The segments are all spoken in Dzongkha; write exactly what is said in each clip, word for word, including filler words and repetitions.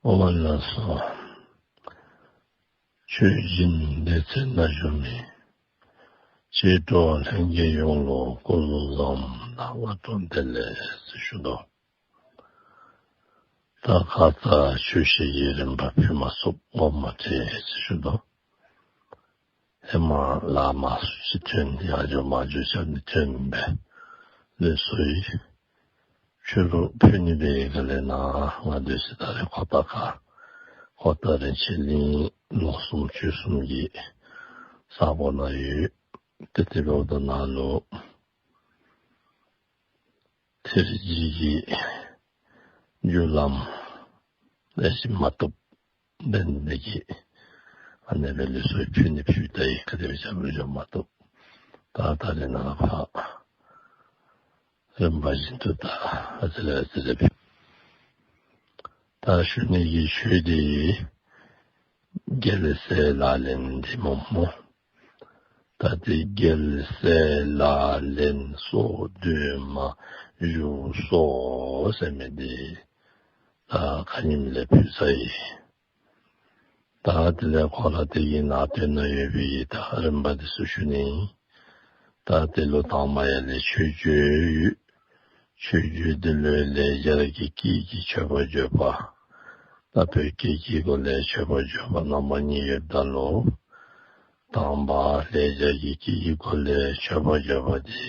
ཨོཾ་ཨ་ལ་སོ། ཆོས་སྦྱིན་སྡེ་ཚན་ནང་བཞུགས་མི་མཆེད་གྲོགས་ལྷན་རྒྱས་ཡོངས་ལུ་སྐུ་གཟུགས་བཟང་དང་སྔ་དྲོ་བདེ་ལེགས་ཟེར་ཞུ་དོ། ད་ཁ་ཙ་ཆོས་བཤད་ཀྱི་རིམ་པ་ཕུལ་མ་ཚུགས་དགོངསམ་མ་ཁྲེལ་ཟེར་ཞུ་དོ། ཧེ་མ་ལས་མང་སུ་ཅིག་ཐོན་ཡར་འགྱོ་མར་འགྱོ་རྐྱབ་ནི་ཐོན་སྦེ་ལུས་སོ་ཡི། ཆོས་ལུ་ཕུལ་ནི་འབད་བའི་སྒང་ལས་ནཱ་ང་སྡོད་ས་ད་རེས་ཁོ་ཐང་ཁ་ཁོ་ཐང་རིན་ཆེན་གླིང་ལོ་གསུམ་ཕྱོགས་གསུམ་གྱི་ས་གོ་ནང་ཡོད། ཏེ་དེ་འབདཝ་ད་ནཱ་ལུ་ཐེར་ཇི་གི་རྒྱུ་ལམ་ལེགས་ཤོམ་མ་ཐོབ་འབད་ནི་དེ་གིས་ཨ་ནི་སྦེ་ལུས་སོ་ཡི། ཕུལ་ནི་ཕུལ་ད་ཡི། ག་དེ་སྦེ་རྐྱབ་རུང་རྐྱབ་མ་ཐོབ། ད་ད་རེས་ནཱ་ཕར་རིམ་པ་བཞིན་དུ་ད་ཨ་ཙི་རེ་ཨ་ཙི་རེ་སྦེ་ད་ཞུ་ནི་གི་ཆོས་འདི་རྒྱལ་སྲས་ལག་ལེན་འདི་སྨོ་སྨོ། ད་དེ་རྒྱལ་སྲས་ལག་ལེན་སོ་བདུན་མ་བཞུགས་སོ་ཟེར་མི་འདི་ད་ཁ་ཉིནམ་ལས་ཕུལ་ཚར་ཡི། ད་དེ་ལས་ཁོ་ར་དེ་གི་ནང་དོན་ནང་ཡོད་པའི་གི་ད་རིམ་པ་འདི་ཚུ་ཞུ་ནི། ད་དེ་ལུ་དང་པ་ཡར་ལས་མཆོད་བརྗོད་ཡོད། མཆོད་བརྗོད་འདི་ལུ་ལེགས་སྦྱར་གྱི་སྐད་ཀྱིས་མཆོད་པར་བརྗོད་པ། ད་བོད་སྐད་ཀྱི་སྒོ་ལས་མཆོད་པར་བརྗོད་པ་རྣམ་པ་གཉིས་ཡོདཔ་ད་ལུ་དང་པ་ལེགས་སྦྱར་གྱི་སྐད་ཀྱི་སྒོ་ལས་མཆོད་པར་བརྗོད་པ་འདི་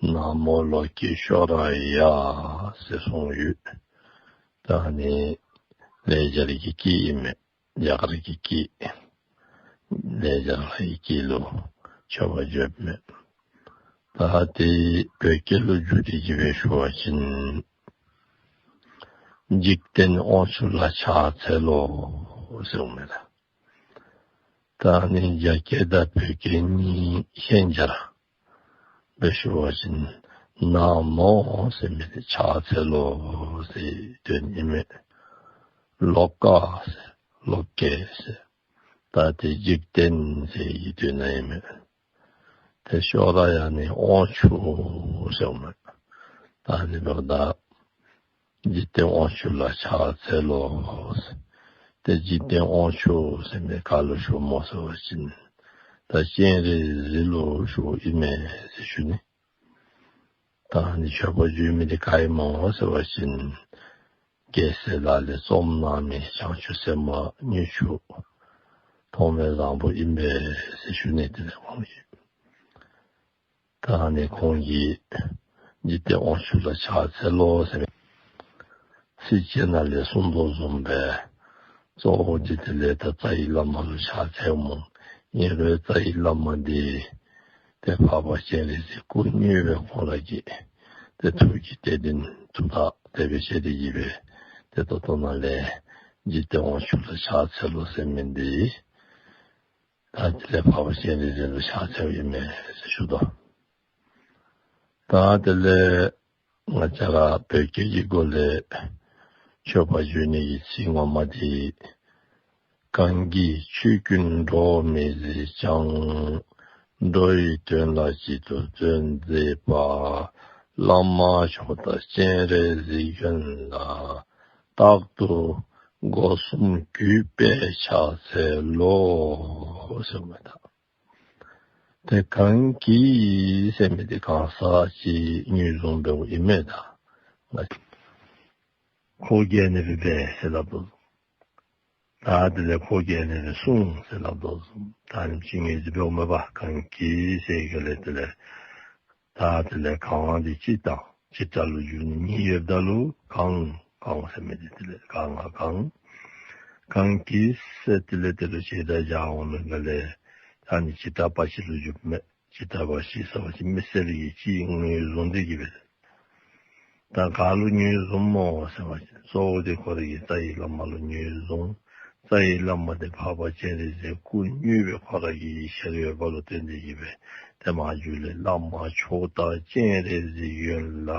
ན་མོ་ལོ་ཀེ་ཤྭ་རཱ་ཡ་ཟེར་གསུངས་ཡོད། ད་ཨ་ནི་ལེགས་སྦྱར་གྱི་སྐད་ཨིན་མས། རྒྱ་གར་གྱི་སྐད། ལེགས་སྦྱར་ལྷ་ཡི་སྐད་ལུ་མཆོད་པར་བརྗོདཔ་མས། ད་དེ་བོད་སྐད་ལུ་བསྒྱུར་ཏེ་གི་སྦེ་ཞུ་བ་ཅིན། འཇིག་རྟེན་དབང་ཕྱུག་ལ་ཕྱག་འཚལ་ལོ་ཟེརཝ་མས་ད། ད་ཨ་ནི་རྒྱ་སྐད་དང་བོད་སྐད་གཉིས་ཤན་སྦྱར་སྦེ་ཞུ་བ་ཅིན་ན་མོ་ཟེར་མི་འདི་ཕྱག་འཚལ་ལོ་ཟེར་དོན་ཨིན་མས། ལོ་ཀ་ཟེར་ལོ་ཀེ་ཟེར་ད་དེ་འཇིག་རྟེན་ཟེར་གྱི་དོན་ཨིན་མས། ཏེ་ཤྭ་རཱ་ཡ་ནི་དབང་ཕྱུག་ཟེརཝ་མས། ད་ཨ་ནི་འབདཝ་ད་འཇིག་རྟེན་དབང་ཕྱུག་ལ་ཕྱག་འཚལ་ལོ་ཟེར། ཏེ་འཇིག་རྟེན་དབང་ཕྱུག་ཟེར་མི་ག་ལུ་ཞུཝ་སྨོ་ཟེར་བ་ཅིན་ད་སྤྱན་རས་གཟིགས་ལུ་ཞུཝ་ཨིན་མས་ཟེར་ཞུ་ནི། ད་ཨ་ནི་མཆོད་པར་བརྗོད་མི་འདི་ག་ཨིན་སྨོ་ཟེར་བ་ཅིན་རྒྱལ་སྲས་ལག་ལེན་རྩོམ་གནང་མི་བྱང་ཆུབ་སེམས་དཔའ་དངུལ་ཆུ་ཐོགས་མེད་བཟང་པོ་ཨིན་པས་ཟེར་ཞུ་ནི། དེ་ལས་ཁོང་གིས་ད་ཨ་ནི་ཁོང་གིས་འཇིག་རྟེན་དབང་ཕྱུག་ལ་ཕྱག་འཚལ་ལོ་ཟེར་ཚིགས་བཅད་ནང་ལས་གསུངས་དོ་བཟུམ་སྦེ་གཙོ་བོ་འདི་དེ་ལས་ད་རྩ་བའི་བླ་མ་ལུ་ཕྱག་འཚལཝ་སྨོ། ཨིན་རུང་རྩ་བའི་བླ་མ་འདི་ཏེ་འཕགས་པ་སྤྱན་རས་གཟིགས་སྐུ་དངོས་སྦེ་ཁོ་ར་གི་ཏེ་ཐུགས་ཀྱི་གཏེར་འདི་ཐུགས་ཐག་དེ་སྦེ་བཅད་དེ་གི་སྦེ་ཏེ་ད་ལྟོ་ནཱ་ལས་འཇིག་རྟེན་དབང་ཕྱུག་ལ་ཕྱག་འཚལ་ལོ་ཟེར་མི་འདི་ད་དེ་ལས་འཕགས་པ་སྤྱན་རས་གཟིགས་ལུ་ཕྱག་འཚལཝ་ཨིན་མས་ཟེར་ཞུ་དོ། ད་དེ་ལས་ང་བཅས་ར་བོད་སྐད་ཀྱི་སྒོ་ལས་མཆོད་པར་བརྗོད་ནི་གི་ཚིག་ངོ་མ་འདི། གང་གིས་ཆོས་ཀུན་འགྲོ་མི་གཟིགས་ཀྱང་། འགྲོ་བའི་དོན་ལ་གཅིག་ཏུ་བརྩོན་མཛད་པ། བླ་མ་མཆོག་དང་སྤྱན་རས་གཟིགས་མགོན་ལ། རྟག་ཏུ་སྒོ་གསུམ་གུས་པས་ཕྱག་འཚལ་ལོ་ཟེརཝ་མས་ད། ཏེ་གང་གིས་ཟེར་མི་འདི་གང་ཟག་ཅིག་ངོས་བཟུང་འབདཝ་ཨིན་མས་ད། ང་ཁོ་གིས་ཨ་ནི་སྦེ་འབད་ཟེར་སླབ་དོ་བཟུམ། ད་དེ་ལས་ཁོ་གིས་ཨ་ནི་སྦེ་གསུངས་ཟེར་སླབ་དོ་བཟུམ། ད་ཨ་ནི་ཅིག་ངོས་འཛིན་འབདཝ་མས་པ། གང་གིས་ཟེར་ག་ལས་དེ་ལས་ད་དེ་ལས་གང་འདི་ཅི་དང་ཅི་ལྟར་ལུ་བསྒྱུར་ནི་གཉིས་ཡོདཔ་ད་ལུ་གང་གང་ཟེར་མི་འདི་དེ་ལས་ག་ང་གང་། གང་གིས་ཟེར་དེ་ལས་དེ་ལུ་ཞེ་སྡང་སྦྱར་འོང་ནི་ག་ལས་ད་ཨ་ནི་ཇི་ལྟ་བ་ཅིག་ལུ་བསྒྱུརཝ་མས། ཇི་ལྟ་བ་ཅིག་ཟེར་བ་ཅིན་མི་གསལ་བའི་ཅིག་ངོས་བཟུང་སྟེ་གི་སྦེ། ད་ག་ལུ་ངོས་བཟུངམ་སྨོ་ཟེར་བ་ཅིན་གཙོ་བོ་འདི་ཁོ་རའི་གི་རྩ་བའི་བླ་མ་ལུ་ངོས་བཟུང་། རྩ་བའི་བླ་མ་འདི་འཕགས་པ་སྤྱན་རས་གཟིགས་སྐུ་དངོས་སྦེ་ཁོ་ར་གི་ཞལ་ཡོད་པ་ལུ་བརྟེན་ཏེ་གི་སྦེ་ཏེ་མཇུག་ལས་བླ་མ་མཆོག་དང་སྤྱན་རས་གཟིགས་མགོན་ལ་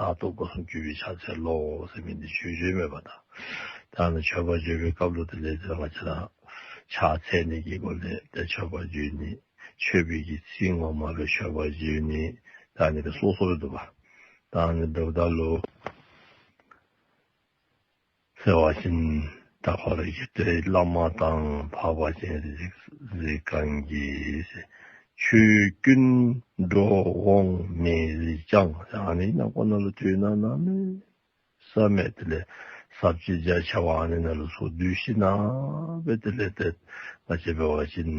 རྟག་ཏུ་སྒོ་གསུམ་གུས་པས་ཕྱག་འཚལ་ལོ་ཟེར་མི་འདི་ཞུ་ཞུཝ་མས་པ་ད། ད་ཨ་ནི་མཆོད་པར་བརྗོད་པའི་སྐབས་ལུ་དེ་ལས་ཏེ་ང་བཅས་ར་ཕྱག་འཚལ་ནི་གི་སྒོ་ལས་ཏེ་མཆོད་པར་བརྗོད་ནི། མཆོད་པའི་གི་ཚིག་ངོ་མ་ལུ་མཆོད་པར་བརྗོད་ནི། ད་ཨ་ནི་སྦེ་སོ་སོ་སྦེ་འདུག་པ། ད་ཨ་ནི་འབདཝ་ད་ལུ་ དེ་འབད་བ་ཅིན་ད་ཁོ་རའི་གི་ཏེ་བླ་མ་དང་འཕགས་པ་སྤྱན་རས་གཟིགས་གང་གིས་ཟེར། ཆོས་ཀུན་འགྲོ་འོང་མི་གཟིགས་ཀྱང་ཟེར། ཨ་ནི་ནང་ཁོ་ན་ལུ་དོན་དག་གནམ་མེད་ས་མེད་དེ་ལས་ཟབ་ཅིང་རྒྱ་ཆེ་བ་ཨ་ནི་ནང་ལུ་ཚུར་བསྡུ་ཞིན་ན་སྦེ་དེ་ལས་ཏེ་ང་བཅས་འབད་བ་ཅིན་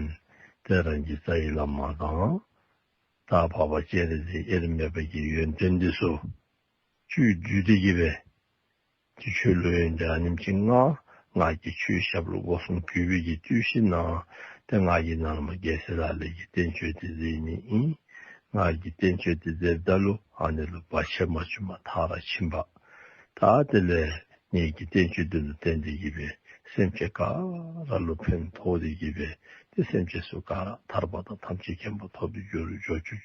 ཏེ་རང་གི་རྩ་བའི་བླ་མ་དང་ད་འཕགས་པ་སྤྱན་རས་གཟིགས་དབྱེར་མེད་པ་གི་ཡོན་ཏན་འདི་ཚུ་བཅུད་བསྡུས་ཏེ་གི་སྦེ་ཏེ་ཆོས་ལུགས་ཡོན་ཏན་ཨ་ནེམ་ཅིག་ང་ང་གིས་ཆོས་ཞབས་ལུ་སྒོ་གསུམ་གུས་པའི་གི་བཏུལ་ཞིན་ན་ཏེ་ང་གིས་ནཱ་ལས་མར་རྒྱལ་སྲས་ལག་ལེན་གྱི་བསྟན་བཅོས་འདི་མཛད་ནི་ཨིན། ང་གིས་བསྟན་བཅོས་འདི་མཛདཔ་ད་ལུ་ཨ་ནི་ལུ་བར་ཆད་མ་བྱུངམ་མཐར་ཕྱིན་པ། ད་དེ་ལས་ངེ་གི་བསྟན་བཅོས་འདི་ལུ་བརྟེན་ཏེ་གི་སྦེ་སེམས་ཅན་ག་ར་ལུ་ཕན་ཐོགས་ཏེ་གི་སྦེ་ཏེ་སེམས་ཅན་ཚུ་ག་ར་ཐར་པ་དང་ཐམས་ཅད་མཁྱེན་པ་ཐོབ་པའི་རྒྱུར་འགྱུར་ཅིག་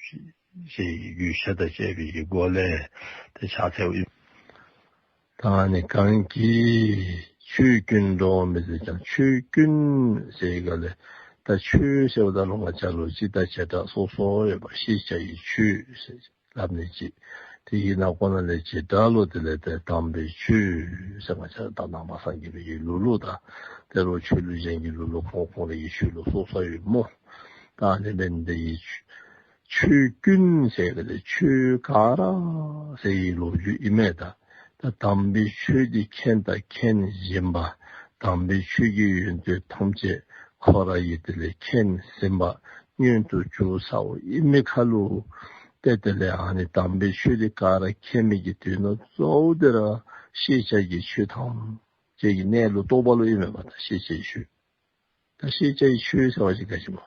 ཞེས་གུས་ཞབས་དང་བཅས་པའི་གི་སྒོ་ལས་ཏེ་ཕྱག་འཚལཝ་ཨིན། ད་ཨ་ནི་གང་གིས་ཆོས་ཀུན་འགྲོ་འོང་མི་གཟིགས་ཀྱང་། ཆོས་ཀུན་ཟེར་ག་ལས་ད་ཆོས་ཟེརཝ་ད་ལུ་ང་བཅས་ལུ་སྤྱི་དང་བྱེ་བྲག་སོ་སོ་ཡོད་པ། ཤེས་བྱ་ཡི་ཆོས་ཟེར་སླབ་ནི་ཅིག། དེ་གི་ནང་ཁོ་ན་ལས་བྱེ་བྲག་ལུ་དེ་ལས་ཏེ་དམ་པའི་ཆོས་ཟེར་ང་བཅས་ད་ནང་པ་སངས་རྒྱས་པའི་གི་ལུགས་ལུ་ད་དེ་རུ་ཆོས་ལུགས་གཞན་གྱི་ལུགས་ལུ་ཁོང་ཁོང་རའི་གི་ཆོས་ལུགས་སོ་སོ་ཡོད་སྨོ། ད་ཨ་ནི་འབད་ནི་དེ་གིས་ཆོས་ཀུན་ཟེར་ག་ལས་ཆོས་ག་ར་ཟེར་བའི་ལོ་རྒྱུས་ཨིན་མས། ད་ད་དམ་པའི་ཆོས་འདི་མཁྱེན་དང་མཁྱེན་བཞིན་པ། དམ་པའི་ཆོས་ཀྱི་ཡོན་ཏན་ཐམས་ཅད་ཁོ་ར་གིས་དེ་ལས་མཁྱེན་ཟིན་པ་མངོན་དུ་གྱུར་ཚརཝ་ཨིན་མི་ཁར་ལུ་ཏེ་དེ་ལས་ཨ་ནི་དམ་པའི་ཆོས་འདི་ག་ར་མཁྱེན་མི་གི་དོན་དག་གཙོ་བོ་དེ་ར་ཤེས་བྱ་གི་ཆོས་ཐམས་ཅད་ཀྱི་གནས་ལུགས་རྟོགས་པ་ལུ་ཨིན་མས་པ། ད་ཤེས་བྱའི་ཆོས། ད་ཤེས་བྱའི་ཆོས་ཟེར་བ་ཅིན་ག་ཅི་སྨོ།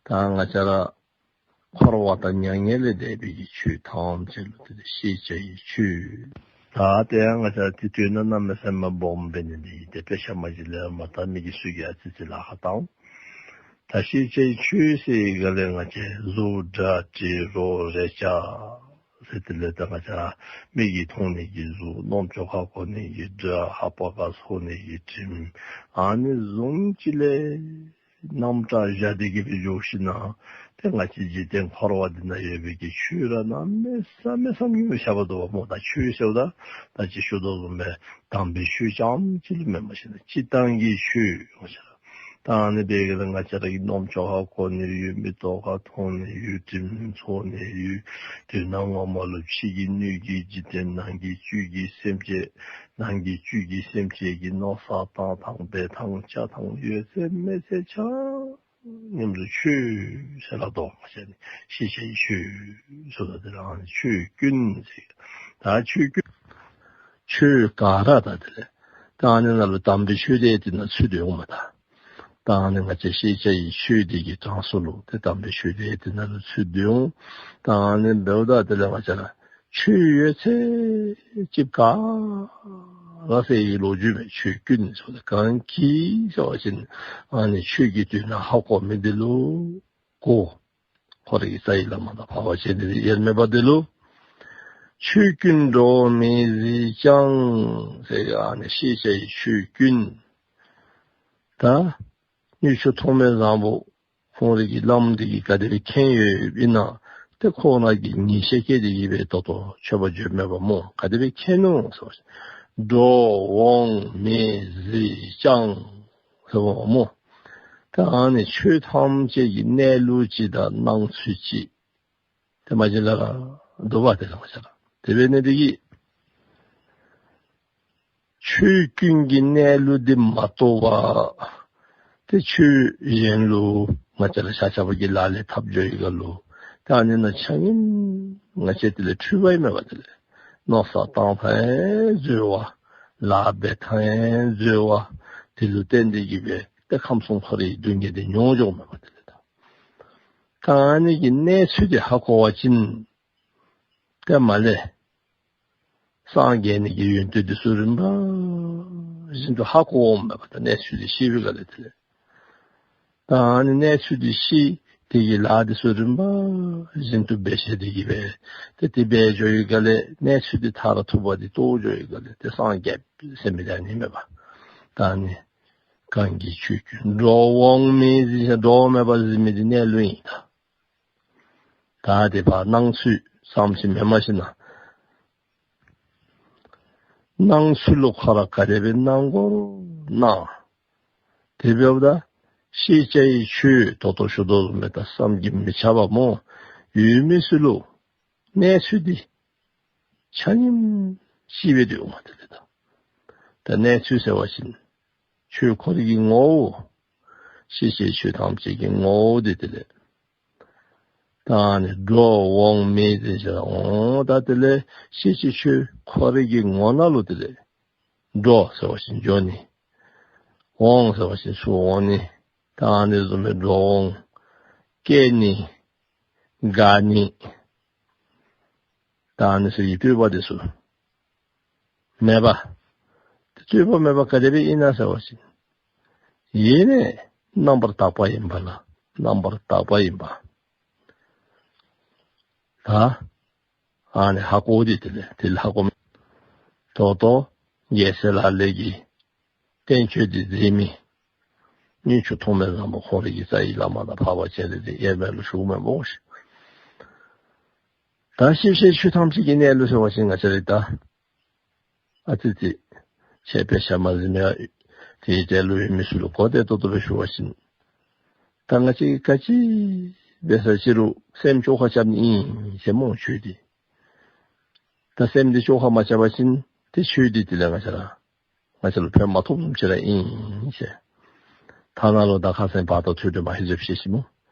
ད་ང་བཅས་ར་འཁོར་བ་དང་མྱ་ངན་ལས་འདས་པའི་གི་ཆོས་ཐམས་ཅད་ལུ་དེ་ཤེས་བྱའི་ཆོས། ད་དེ་ཡང་ང་བཅས་ར་དེ་དོན་དག་གནམ་མེད་ས་མེད་སྦོམ་འབད་ནི་འདི་གིས་དེ་དཔེ་ཆ་མ་གཞི་ལས་མ་བལྟ་མི་གི་ཚུ་གིས་ཨ་ཙི་ཙི་ལཱ་ཁག་བཏང་། ད་ཤེས་བྱའི་ཆོས་ཟེར་ག་ལས་ང་བཅས་གཟུགས་སྒྲ་དྲི་རོ་རེག་བྱ་ཟེར་དེ་ལས་ད་ང་བཅས་མིག་གིས་མཐོང་ནི་གི་གཟུགས། རྣམ་ཅོ་ཁར་གོ་ནི་གི་སྒྲ། ལྷ་པ་ཁར་ཚོར་ནི་གི་དྲིམ། ཨ་ནི་བཟུམ་ཅིག་ལས་རྣམ་གྲངས་བཞག་སྟེ་གི་སྦེ་འཇོག་ཞིན་ན་ཏེ་ང་བཅས་འཇིག་རྟེན་འཁོར་བ་འདི་ན་ཡོད་པའི་གི་ཆོས་ར་གནམ་མེད་ས་མེད་བསམ་གྱིས་མི་ཁྱབ་པ་འདུག་པ་སྨོ། ད་ཆོས་ཟེརཝ་ད་ད་ཅི་ཞུ་དོ་བཟུམ་སྦེ་དམ་པའི་ཆོས་རྐྱངམ་ཅིག་ལུ་མེན་པར་ཞིན་ན་སྤྱིར་བཏང་གི་ཆོས་ཟེར། ད་ཨ་ནི་འབད་ག་ལས་ང་བཅས་ར་གི་རྣམ་ཅོ་ཁར་གོ་ནི་ཡོད། མིག་ཏོ་ཁར་མཐོང་ནི་ཡོད། དྲིམ་ཚོར་ནི་ཡོད། དོན་དག་ངོ་མ་ལུ་ཕྱི་གི་སྣོད་ཀྱི་འཇིག་རྟེན་ནང་གི་བཅུད་ཀྱི་སེམས་ཅན་ནང་གི་བཅུད་ཀྱི་སེམས་ཅན་གྱི་མནོ་བསམ་བཏང་ཐངས་འབད་ཐངས་བྱ་ཐངས་ཡོད་ཚད་མེད་ཚད་ཆ་མཉམ་དུ་ཆོས་ཟེར་སླབ་དོ། ང་བཅས་ནི་ཤེས་བྱའི་ཆོས་ཟེརཝ་ད་དེ་ར་ཆོས་ཀུན་ཟེར། ད་ཆོས་ཀུན་ཆོས་ག་ར་ད་དེ་ལས་ད་ཨ་ནི་ནང་ལུ་དམ་པའི་ཆོས་དེ་དེ་ནང་ཚུད་དེ་འོང་མས་ད། ད་ཨ་ནི་ང་བཅས་ཤེས་བྱའི་ཆོས་དེ་གི་གྲངས་སུ་ལུ་ཏེ་དམ་པའི་ཆོས་དེ་དེ་ནང་ལུ་ཚུད་དེ་འོང་། ད་ཨ་ནི་འབདཝ་ད་དེ་ལས་ང་བཅས་ར་ཆོས་ཡོད་ཚད་ཅིག་ག་ར་ཟེར་བའི་ལོ་རྒྱུས་མས། ཆོས་ཀུན་ཟེརཝ་ད་གང་གིས་ཟེར་བ་ཅིན་ཨ་ནི་ཆོས་ཀྱི་དོན་དག་ཧ་གོ་མི་འདི་ལུ་གོ། ཁོ་རའི་རྩ་བའི་བླ་མ་དང་འཕགས་པ་སྤྱན་རས་གཟིགས་དབྱེར་མེད་པ་འདི་ལུ། ཆོས་ཀུན་འགྲོ་འོང་མི་གཟིགས་ཀྱང་ཟེར་ཨ་ནི་ཤེས་བྱའི་ཆོས་ཀུན། ད་དངུལ་ཆུ་ཐོགས་མེད་བཟང་པོ་ཁོང་རའི་གི་བླམ་འདི་གིས་ག་དེ་སྦེ་མཁྱེན་ཡོདཔ་ཨིན་ན། ཏེ་ཁོང་ར་གིས་ངེས་ཤེས་བསྐྱེད་དེ་གིས་སྦེ་ད་ལྟོ་མཆོད་པར་བརྗོདཔ་མེན་པ་སྨོ། ག་དེ་སྦེ་མཁྱེན་ནུག་ཟེར་བ་ཅིན་འགྲོ་འོང་མི་གཟིགས་ཀྱང་ཟེརཝ་སྨོ། ད་ཨ་ནི་ཆོས་ཐམས་ཅད་ཀྱི་གནས་ལུགས་ཅིག་དང་སྣང་ཚུལ་ཅིག་ཏེ་མ་གཞི་ལས་ར་འདུག་པ། དེ་ལས་མ་གཞི་ར་དེ་འབད་ནི་དེ་གིས་ཆོས་ཀུན་གྱི་གནས་ལུགས་འདི་མ་རྟོགས་པར་ཏེ་ཆོས་གཞན་ལུ་ང་བཅས་ར་ཤ་ཤ་པ་གིས་ལག་ལེན་འཐབ་འགྱོ་བའི་སྒང་ལུ་ད་ཨ་ནི་ནང་ཆ་མཉམ་ང་བཅས་དེ་ལས་འཁྲུལ་པ་ཨིན་མས་པ། དེ་ལས་མནོ་བསམ་བཏང་ཐངས་ཡང་འཛོལ་བ། ལཱ་འབད་ཐངས་ཡང་འཛོལ་བ། དེ་ལུ་བརྟེན་ཏེ་གིས་སྦེ་ཏེ་ཁམས་གསུམ་འཁོར་བའི་སྡུག་བསྔལ་འདི་མྱོང་འགྱོཝ་མས་པ། དེ་ལས་ད་ད་ཨ་ནི་གི་གནས་ཚུལ་འདི་ཧ་གོ་བ་ཅིན་ཏེ་མར་ལས་སངས་རྒྱས་ནི་གི་ཡོན་ཏན་འདི་ཚུ་རིམ་པ་བཞིན་དུ་ཧ་གོ་འོངམ་མས་པ། ད་གནས་ཚུལ་འདི་ཤེས་པའི་སྒང་ལས་དེ་ལས་ད་ཨ་ནི་གནས་ཚུལ་འདི་ཤེས། དེ་གི་ལཱ་འདི་ཚུ་རིམ་པ་བཞིན་དུ་འབད་ཤེས་དེ་གིས་སྦེ་ཏེ་དེ་སྦེ་འགྱོ་བའི་སྒང་ལས་གནས་ཚུལ་འདི་མཐར་ཐུག་པ་འདི་རྟོགས་འགྱོ་བའི་སྒང་ལས་ཏེ་སངས་རྒྱས་ཟེར་མི་འདི་ཨ་ནི་མས་པ། ད་ཨ་ནི་གང་གིས་ཆོས་ཀུན་འགྲོ་འོང་མི་གཟིགས། འགྲོ་འོང་མེད་པར་གཟིགས་མི་འདི་གནས་ལུགས་ཨིན། ད་ད་དེ་བར་སྣང་ཚུལ་ཙམ་ཅིག་མེནམ་ཞིན་ན། སྣང་ཚུལ་ལུ་ཁོ་ར་ག་དེ་སྦེ་སྣང་དགོ་རུང་སྣང་། དེ་འབདཝ་ད་ཤེས་བྱའི་ཆོས་ད་ལྟོ་ཞུ་དོ་བཟུམ་སྦེ་ད་བསམ་གྱིས་མི་ཁྱབ་པ་སྨོ། ཡོད་མི་ཚུ་ལུ་གནས་ཚུལ་འདི་ཆ་མཉམ་ཤེས་པའི་དུས་འོང་། དེ་ལས་ད་ད་གནས་ཚུལ་ཟེར་བ་ཅིན་ཆོས་ཁོ་རའི་གི་ངོ་བོ། ཤེས་བྱའི་ཆོས་ཐམས་ཅད་ཀྱི་ངོ་བོ་འདི་དེ་ལས། ད་ཨ་ནི་འགྲོ་འོང་མེད་དེ་ཅིག་ར་འོང་། ད་དེ་ལས་ཤེས་བྱའི་ཆོས་ཁོ་རའི་གི་ངོ་ནང་ལུ་དེ་ལས་འགྲོ་ཟེར་བ་ཅིན་འགྱོ་ནི། འོང་ཟེར་བ་ཅིན་ཚུར་འོང་ནི། ད་ཨ་ནི་བཟུམ་སྦེ་འགྲོ་འོང་སྐྱེ་ནི་འགག་ནི། ད་ཨ་ནི་ཚུ་གི་སྤྲོས་པ་དེ་ཚུ་མེད་པ། རྩོད་པ་མེད་པ་ག་དེ་སྦེ་ཨིན་ན་ཟེར་བ་ཅིན། ཡེ་ནས་རྣམ་པར་དག་པ་ཨིན་པ་ལ་རྣམ་པར་དག་པ་ཨིན་པ། ད་ཨ་ནི་ཧ་གོ་སྟེ་དེ་ལས་དེ་ལས་ཧ་གོ་མི། ད་ལྟོ་རྒྱལ་སྲས་ལག་ལེན་གྱི་བསྟན་བཅོས་འདི་མཛད་མི་དངུལ་ཆུ་ཐོགས་མེད་བཟང་པོ་ཁོ་རའི་གི་རྩ་བའི་བླ་མ་དང་འཕགས་པ་སྤྱན་རས་གཟིགས་དབྱེར་མེད་ལུ་ཞུཝ་མེན་པ་ཤིག། ད་ཤེས་བྱའི་ཆོས་ཐམས་ཅད་ཀྱི་གནས་ལུགས་ཟེར་བ་ཅིན་ང་བཅས་ར་ད་ཨ་ཙི་ཙི་ཆོས་དཔེ་ཆ་མ་གཟིགས་མི་དེའི་གྲལ་ལུ་ཡོད་མི་ཚུ་ལུ་གོ་བདེ་ཏོག་ཏོ་སྦེ་ཞུ་བ་ཅིན། ད་ང་བཅས་ཀྱིས་ག་ཅི་འབད་ས་ཅི་རུང་སེམས་བཅོ་ཁ་རྐྱབ་ནི་ཨིན་ཟེར་སྨོ་ཆོས་འདི། ད་སེམས་འདི་བཅོ་ཁ་མ་རྐྱབ་པ་ཅིན་ཏེ་ཆོས་འདི་དེ་ལས་ང་བཅས་ར་ང་བཅས་ལུ་ཕན་མ་ཐོགས་བཟུམ་ཅིག་ར་ཨིན་ཟེར། ཐ་ན་ལུ་ད་ཁ་སང་བར་དོ་ཐོས་གྲོལ་མ་ཧེ་ཟེར་བཤད་ཅི་སྨོ།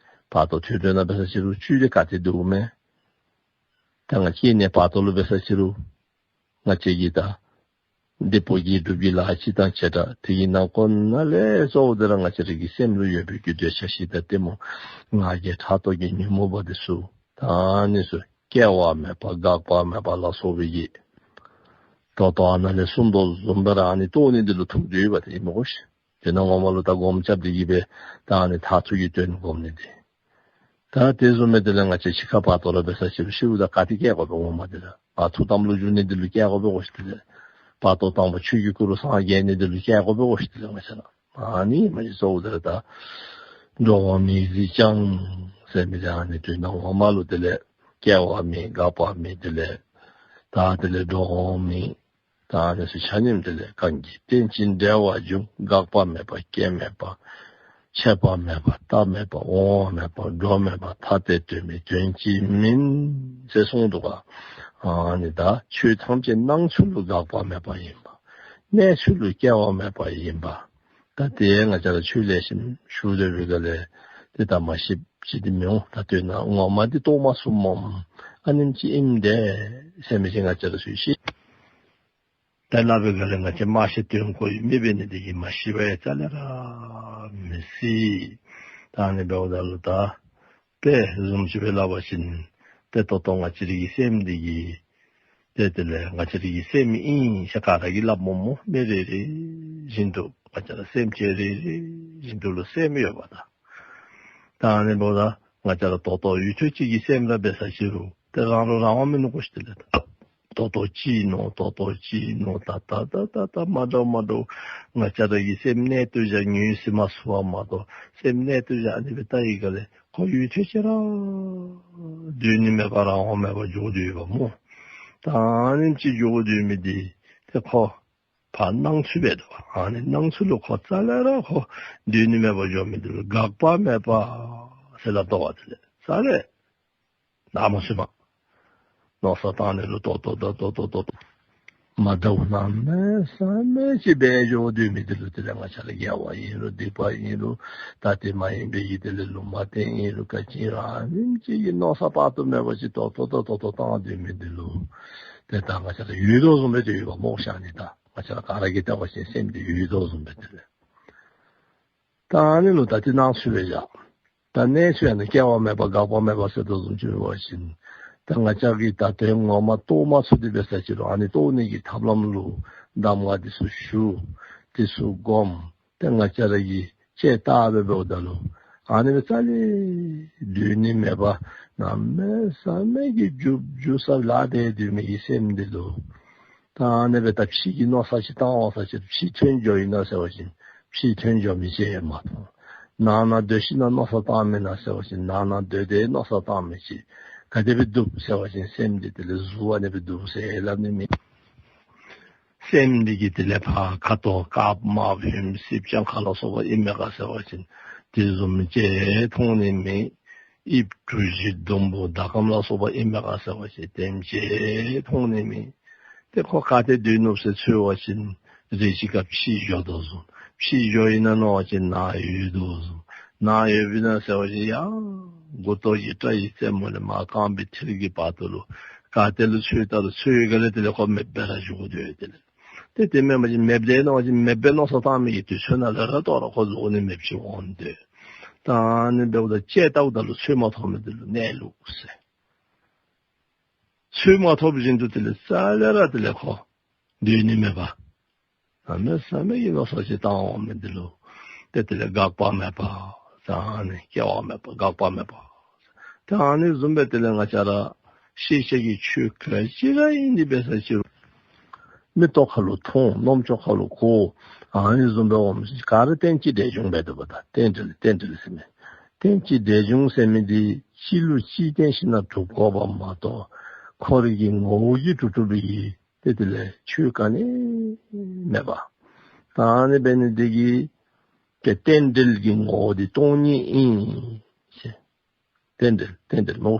བར་དོ་ཐོས་གྲོལ་ནང་འབད་ས་ཅི་རུང་བཅུད་དེ་ག་ཏེ་འདུག་མེན། ད་ང་བཅས་ནི་བར་དོ་ལུ་འབད་ས་ཅི་རུང་ང་བཅས་ཀྱིས་ད་འདི་པོ་དགེ་སྒྲུབ་ཀྱི་ལཱ་ཅིག་དང་བྱེ་བྲག་དེ་གི་ནང་ཁོ་ན་ལས་གཙོ་བོ་དེ་ར་ང་བཅས་ར་གི་སེམས་ལུ་ཡོད་པའི་གི་འདོད་ཆགས་ཞེ་སྡང་གཏི་མུག་ང་རྒྱལ་ཕྲག་དོག་གི་ཉོན་མོངས་པ་འདི་ཚུ་ད་ཨ་ནི་ཚུ་སྐྱེ་བ་མེད་པ་འགག་པ་མེད་པ་ལ་སོགས་པའི་གི་ད་ལྟོ་ཨ་ནཱ་ལས་གསུངས་དོ་བཟུམ་སྦེ་ར་ཨ་ནི་རྟོགས་ནི་འདི་ལུ་ཐུག་སྟེ་ཡོདཔ་དེ་ཨིན་མས་གོ་ཤིག། དེ་ནང་ངོ་མ་ལུ་ད་སྒོམ་རྐྱབ་སྟེ་གི་སྦེ་ད་ཨ་ནི་མཐར་ཐུག་གི་དོན་སྒོམ་ནི་འདི། ད་དེ་བཟུམ་སྦེ་དེ་ལས་ང་བཅས་འཆི་ཁ་བར་དོ་ལུ་འབད་ས་ཅི་རུང་ཤིཝ་ད་ག་ཏེ་སྐྱེ་དགོ་པས་ངོ་མ་འདི་ལུ། བར་དོ་ཐུགས་དམ་ལུ་འཇུག་ནི་འདི་ལུ་སྐྱེ་དགོ་པས་གོ་ཤིག། དེ་ལས་བར་དོ་དང་པ་ཆོས་ཀྱི་སྐུ་རུ་སངས་རྒྱས་ནི་འདི་ལུ་སྐྱེ་དགོ་པས་གོ་ཤིག། དེ་ལས་ང་བཅས་ར་ཨ་ནི་མ་གཞི་གཙོ་བོ་དེ་ར་ད་འགྲོ་བ་མིའི་གཟིགས་བྱ་ཟེར་མི་འདི་ཨ་ནི་དོན་དག་ངོ་མ་ལུ་དེ་ལས་སྐྱེ་བ་མེད་འགག་པ་མེད། དེ་ལས་ད་དེ་ལས་འགྲོ་བ་མེད། ད་ཨ་ནི་ཚུ་ཆ་མཉམ་དེ་ལས་གང་གིས་རྟེན་ཅིང་འབྲེལ་བར་འབྱུང་། འགག་པ་མེད་པ་སྐྱེ་མེད་པ། ཆད་པ་མེད་པ་རྟག་མེད་པ། འོང་བ་མེད་པ་འགྲོ་མེད་པ། ཐ་དད་དོན་མེད་དོན་གཅིག་མིན་ཟེར་གསུངས་འདུག་ག། ཨ་ནི་ད་ཆོས་ཐམས་ཅད་སྣང་ཚུལ་ལུ་འགག་པ་མེད་པ་ཨིན་པ། གནས་ཚུལ་ལུ་སྐྱེ་བ་མེད་པ་ཨིན་པ། ད་དེ་ང་བཅས་ར་ཆོས་ལེགས་ཤོམ་ཞུ་སྡོད་པའི་སྒང་ལས་དེ་ད་མ་ཤེས་ཅིག་འདི་མི་འོང་། ད་དོན་ངོ་མ་འདི་རྟོགས་མ་ཚུགསཔ་སྨོ། ཨ་ནེམ་ཅིག་ཨིནམ་འདྲས་ཟེར་མི་ཅིག་ང་བཅས་ར་ཚུ་ཤེས། ད་སླབ་པའི་སྒང་ལས་ང་བཅས་མ་ཤེས་དོན་གོ་ཡི་མེད་པས་ནི་དེ་གིས་མ་ཤེས་པ་ཡང་རྩ་ལས་ར་མི་སྲིད། ད་ཨ་ནི་འབདཝ་ད་ལུ་ད་དཔེ་བཟུམ་ཅིག་སྦེ་སླབ་པ་ཅིན་ཏེ་ད་ལྟོ་ང་བཅས་རའི་གི་སེམས་འདི་གིས་ཏེ་དེ་ལས་ང་བཅས་རའི་གི་སེམས་ཨིན་ཟེར་ག་ར་གིས་སླབ་སྨོ་སྨོ། མི་རེ་རེ་བཞིན་དུ་ང་བཅས་ར་སེམས་ཅན་རེ་རེ་བཞིན་དུ་ལུ་སེམས་ཡོདཔ་ད། ད་ཨ་ནི་འབདཝ་ད་ང་བཅས་ར་ད་ལྟོ་ཡུདཔ་ཐེངས་ཅིག་གི་སེམས་ར་འབད་ས་ཅི་རུང་ཏེ་རང་རུང་རང་དབང་མིན་ནུག་གོ་ཤིག། དེ་ལས་ད་ད་ལྟོ་ཅིག་མནོ་ད་ལྟོ་ཅིག་མནོ་ད་ད་ད་ད་ད་མ་འདྲཝ་མ་འདྲཝ་ང་བཅས་ར་གི་སེམས་གནད་དུ་བཞག་ངོས་ཟིན་མ་ཚུགས་པ་མ་གཏོགས་སེམས་གནད་དུ་བཞག་ཨ་ནི་སྦེ་བལྟ་བའི་སྒང་ལས་ཁོ་ཡུདཔ་ཐེངས་ཅིག་ར་སྡོད་ནི་མེད་པར་རང་དབང་མེད་པར་འགྱོ་སྡོད་ཡོདཔ་སྨོ། ད་ཨ་ནེམ་ཅིག་འགྱོ་སྡོད་མི་འདི་ཏེ་ཁོ་ཕར་སྣང་ཚུལ་འབད་དོ། ཨ་ནི་སྣང་ཚུལ་ལུ་ཁོ་རྩ་ལས་ར་ཁོ་སྡོད་ནི་མེད་པར་འགྱོ་མི་འདི་ལུ་འགག་པ་མེད་པ་ཟེར་སླབ་དོ་བ། དེ་ལས་རྩ་ལས་ནམ་སུ་མ་མནོ་བསམ་བཏང་ནི་ལུ་ད་ལྟོ་ད་ལྟོ་ད་ལྟོ་མ་འདྲཝ་གནམ་མེད་ས་མེད་ཅིག་འབད་འགྱོ་སྡོད་མི་འདི་ལུ་དེ་ལས་ང་བཅས་ར་དགེ་བ་ཨིན་རུང་སྡིག་པ་ཨིན་རུང་ད་དེ་མ་ཡིན་པའི་གི་དེ་ལས་ལུང་མ་བསྟན་ཨིན་རུང་ག་ཅི་ཨིན་རུང་ཨ་ནེམ་ཅིག་གི་མནོ་བསམ་དཔག་ཏུ་མེད་པ་ཅིག་ད་ལྟོ་ད་ལྟོ་ད་ལྟོ་བཏང་སྡོད་མི་འདི་ལུ་ཏེ་ད་ང་བཅས་ར་ཡུལ་དོ་བཟུམ་སྦེ་སྡོད་ཡོདཔ་སྨོ་ཤ་ནི་ད། ང་བཅས་ར་ག་ར་གིས་བལྟ་བ་ཅིན་སེམས་འདི་ཡུལ་དོ་བཟུམ་སྦེ་དེ་ལས། ད་ཨ་ནི་ལུ་ད་དེ་སྣང་ཚུལ་སྦེ་བཞག། ད་གནས་ཚུལ་ཡང་ན་སྐྱེ་བ་མེད་པ་འགག་པ་མེད་པ་ཟེར་དོ་བཟུམ་ཅིག་འབད་བ་ཅིན་ད་ང་བཅས་ཀྱིས་ད་དོན་ངོ་མ་རྟོགས་མ་ཚུགས་ཏེ་འབད་ས་ཅི་རུང་ཨ་ནི་རྟོགས་ནི་གི་ཐབས་ལམ་ལུ་གདམས་ངག་འདི་ཚུ་ཞུ། འདི་ཚུ་སྒོམ། ཏེ་ང་བཅས་ར་གིས་དཔྱད་བལྟ་སྦེ་འབདཝ་ད་ལུ་ཨ་ནི་སྦེ་རྩ་ལས་སྡོད་ནི་མེད་པར་གནམ་མེད་ས་མེད་ཀྱི་རྒྱུག་རྒྱུག་ས་ལ་སྡོད་སྡོད་མི་གི་སེམས་འདི་ལུ་ད་ཨ་ནི་སྦེ་ད་ཕྱི་གི་མནོ་བསམ་ཅིག་བཏང་འོང་ས་ཅིག་ཕྱི་ཐོན་འགྱོ་ཡི་ན་ཟེར་བ་ཅིན་ཕྱི་ཐོན་འགྱོ་མི་ཅིག་ཡང་མ་མཐོང་། ནང་ན་སྡོད་ཞིན་ན་མནོ་བསམ་བཏང་མི་ན་ཟེར་བ་ཅིན་ནང་ན་སྡོད་དེ་མནོ་བསམ་བཏང་མི་ཅིག། ག་དེ་སྦེ་འདུག་ཟེར་བ་ཅིན་སེམས་འདི་དེ་ལས་གཟུགས་ཨ་ནི་སྦེ་འདུག་ཟེར་སླབ་ནི་མེད། སེམས་འདི་གིས་དེ་ལས་ཕར་ཁ་དོག་དཀརཔོ་དམརཔོ་ཧོནམ་སེརཔོ་ལྗང་ཁ་ལ་སོགས་པ་ཨིན་མས་ག་ཟེར་བ་ཅིན་དེ་བཟུམ་ཅིག་མཐོང་ནི་མེད། དབྱིབས་གྲུ་བཞི་ཟླུམ་པོ་ཟླ་གམ་ལ་སོགས་པ་ཨིན་མས་ག་ཟེར་བ་ཅིན་དེམ་ཅིག་མཐོང་ནི་མེད། ཏེ་ཁོ་ག་ཏེ་སྡོད་ནུག་ཟེར་འཚོལ་བ་ཅིན་རེ་ཅིག་ཁར་ཕྱི་འགྱོ་དོ་བཟུམ། ཕྱི་འགྱོ་ཡི་ན་མནོ་བ་ཅིན་ནཱ་ཡོད་དོ་བཟུམ། ནཱ་ཡོདཔ་ཨིན་ན་ཟེར་བ་ཅིན་ཡར་མགུ་ཏོ་གི་སྐྲ་ཡི་རྩེ་མོ་ལས་མར་རྐང་པའི་མཐིལ་གྱི་བར་དུ་ལུ་ག་ཏེ་ལུ་འཚོལ་ད་ལུ་འཚོལ་ཡི་ག་ལས་དེ་ལས་ཁོ་མེདཔ་སྦེ་ར་བཞུགས་སྡོད་དེ་ལས། ཏེ་དེ་མེན་པ་ཅིན་མེདཔ་དེ་མནོ་བ་ཅིན་མེདཔ་སྦེ་མནོ་བསམ་བཏང་མི་གི་དུས་ཚོད་ནང་ལས་ར་ལྟོ་ར་ཁོ་བཟོ་ནི་མེདཔ་ཅིག་འོང་སྟེ། ད་ཨ་ནི་འབདཝ་ད་ལྕེ་བལྟཝ་ད་ལུ་འཚོལ་མ་ཐོབ་མི་དེ་ལུ་གནས་ལུགས་ཟེར། འཚོལ་མ་ཐོབ་བཞིན་དུ་དེ་ལས་རྩ་ལས་ར་དེ་ལས་ཁོ་སྡོད་ནི་མེད་པ། གནམ་མེད་ས་མེད་ཀྱི་མནོ་བསམ་ཅིག་བཏང་འོང་མི་དེ་ལུ། ཏེ་དེ་ལས་འགག་པ་མེད་པ། ད་ཨ་ནི་སྐྱེ་བ་མེད་པ་འགག་པ་མེད་པ། ད་ཨ་ནི་བཟུམ་སྦེ་དེ་ལས་ང་བཅས་ར་ཤེས་བྱ་གི་ཆོས་ག་ཅི་ར་ཨིན་དེ་འབད་ས་ཅི་རུང་མིག་ཏོ་ཁ་ལུ་མཐོང་རྣམ་ཅོ་ཁ་ལུ་གོ། ཨ་ནི་བཟུམ་སྦེ་འོངམ་ཅིག་ག་ར་རྟེན་ཅིང་འབྲེལ་འབྱུང་འབད་དོ་བ། ད་རྟེན་འབྲེལ་རྟེན་འབྲེལ་ཟེར་མི་རྟེན་ཅིང་འབྲེལ་འབྱུང་ཟེར་མི་འདི་གཅིག་ལུ་གཅིག་བརྟེན་ཞིན་ན་གྲུབ་དགོ་པ་མ་གཏོགས་ཁོ་རའི་གི་ངོ་བོ་གིས་གྲུབ་གྲུབ་པའི་གི་ཏེ་དེ་ལས་ཆོས་ག་ནི་མེད་པ། ད་ཨ་ནི་འབད་ནི་དེ་གིས་ཏེ་རྟེན་འབྲེལ་གྱི་ངོ་བོ་འདི་སྟོང་ཉིད་ཨིན་ཟེར། རྟེན་འབྲེལ་རྟེན་འབྲེལ་སྨོ།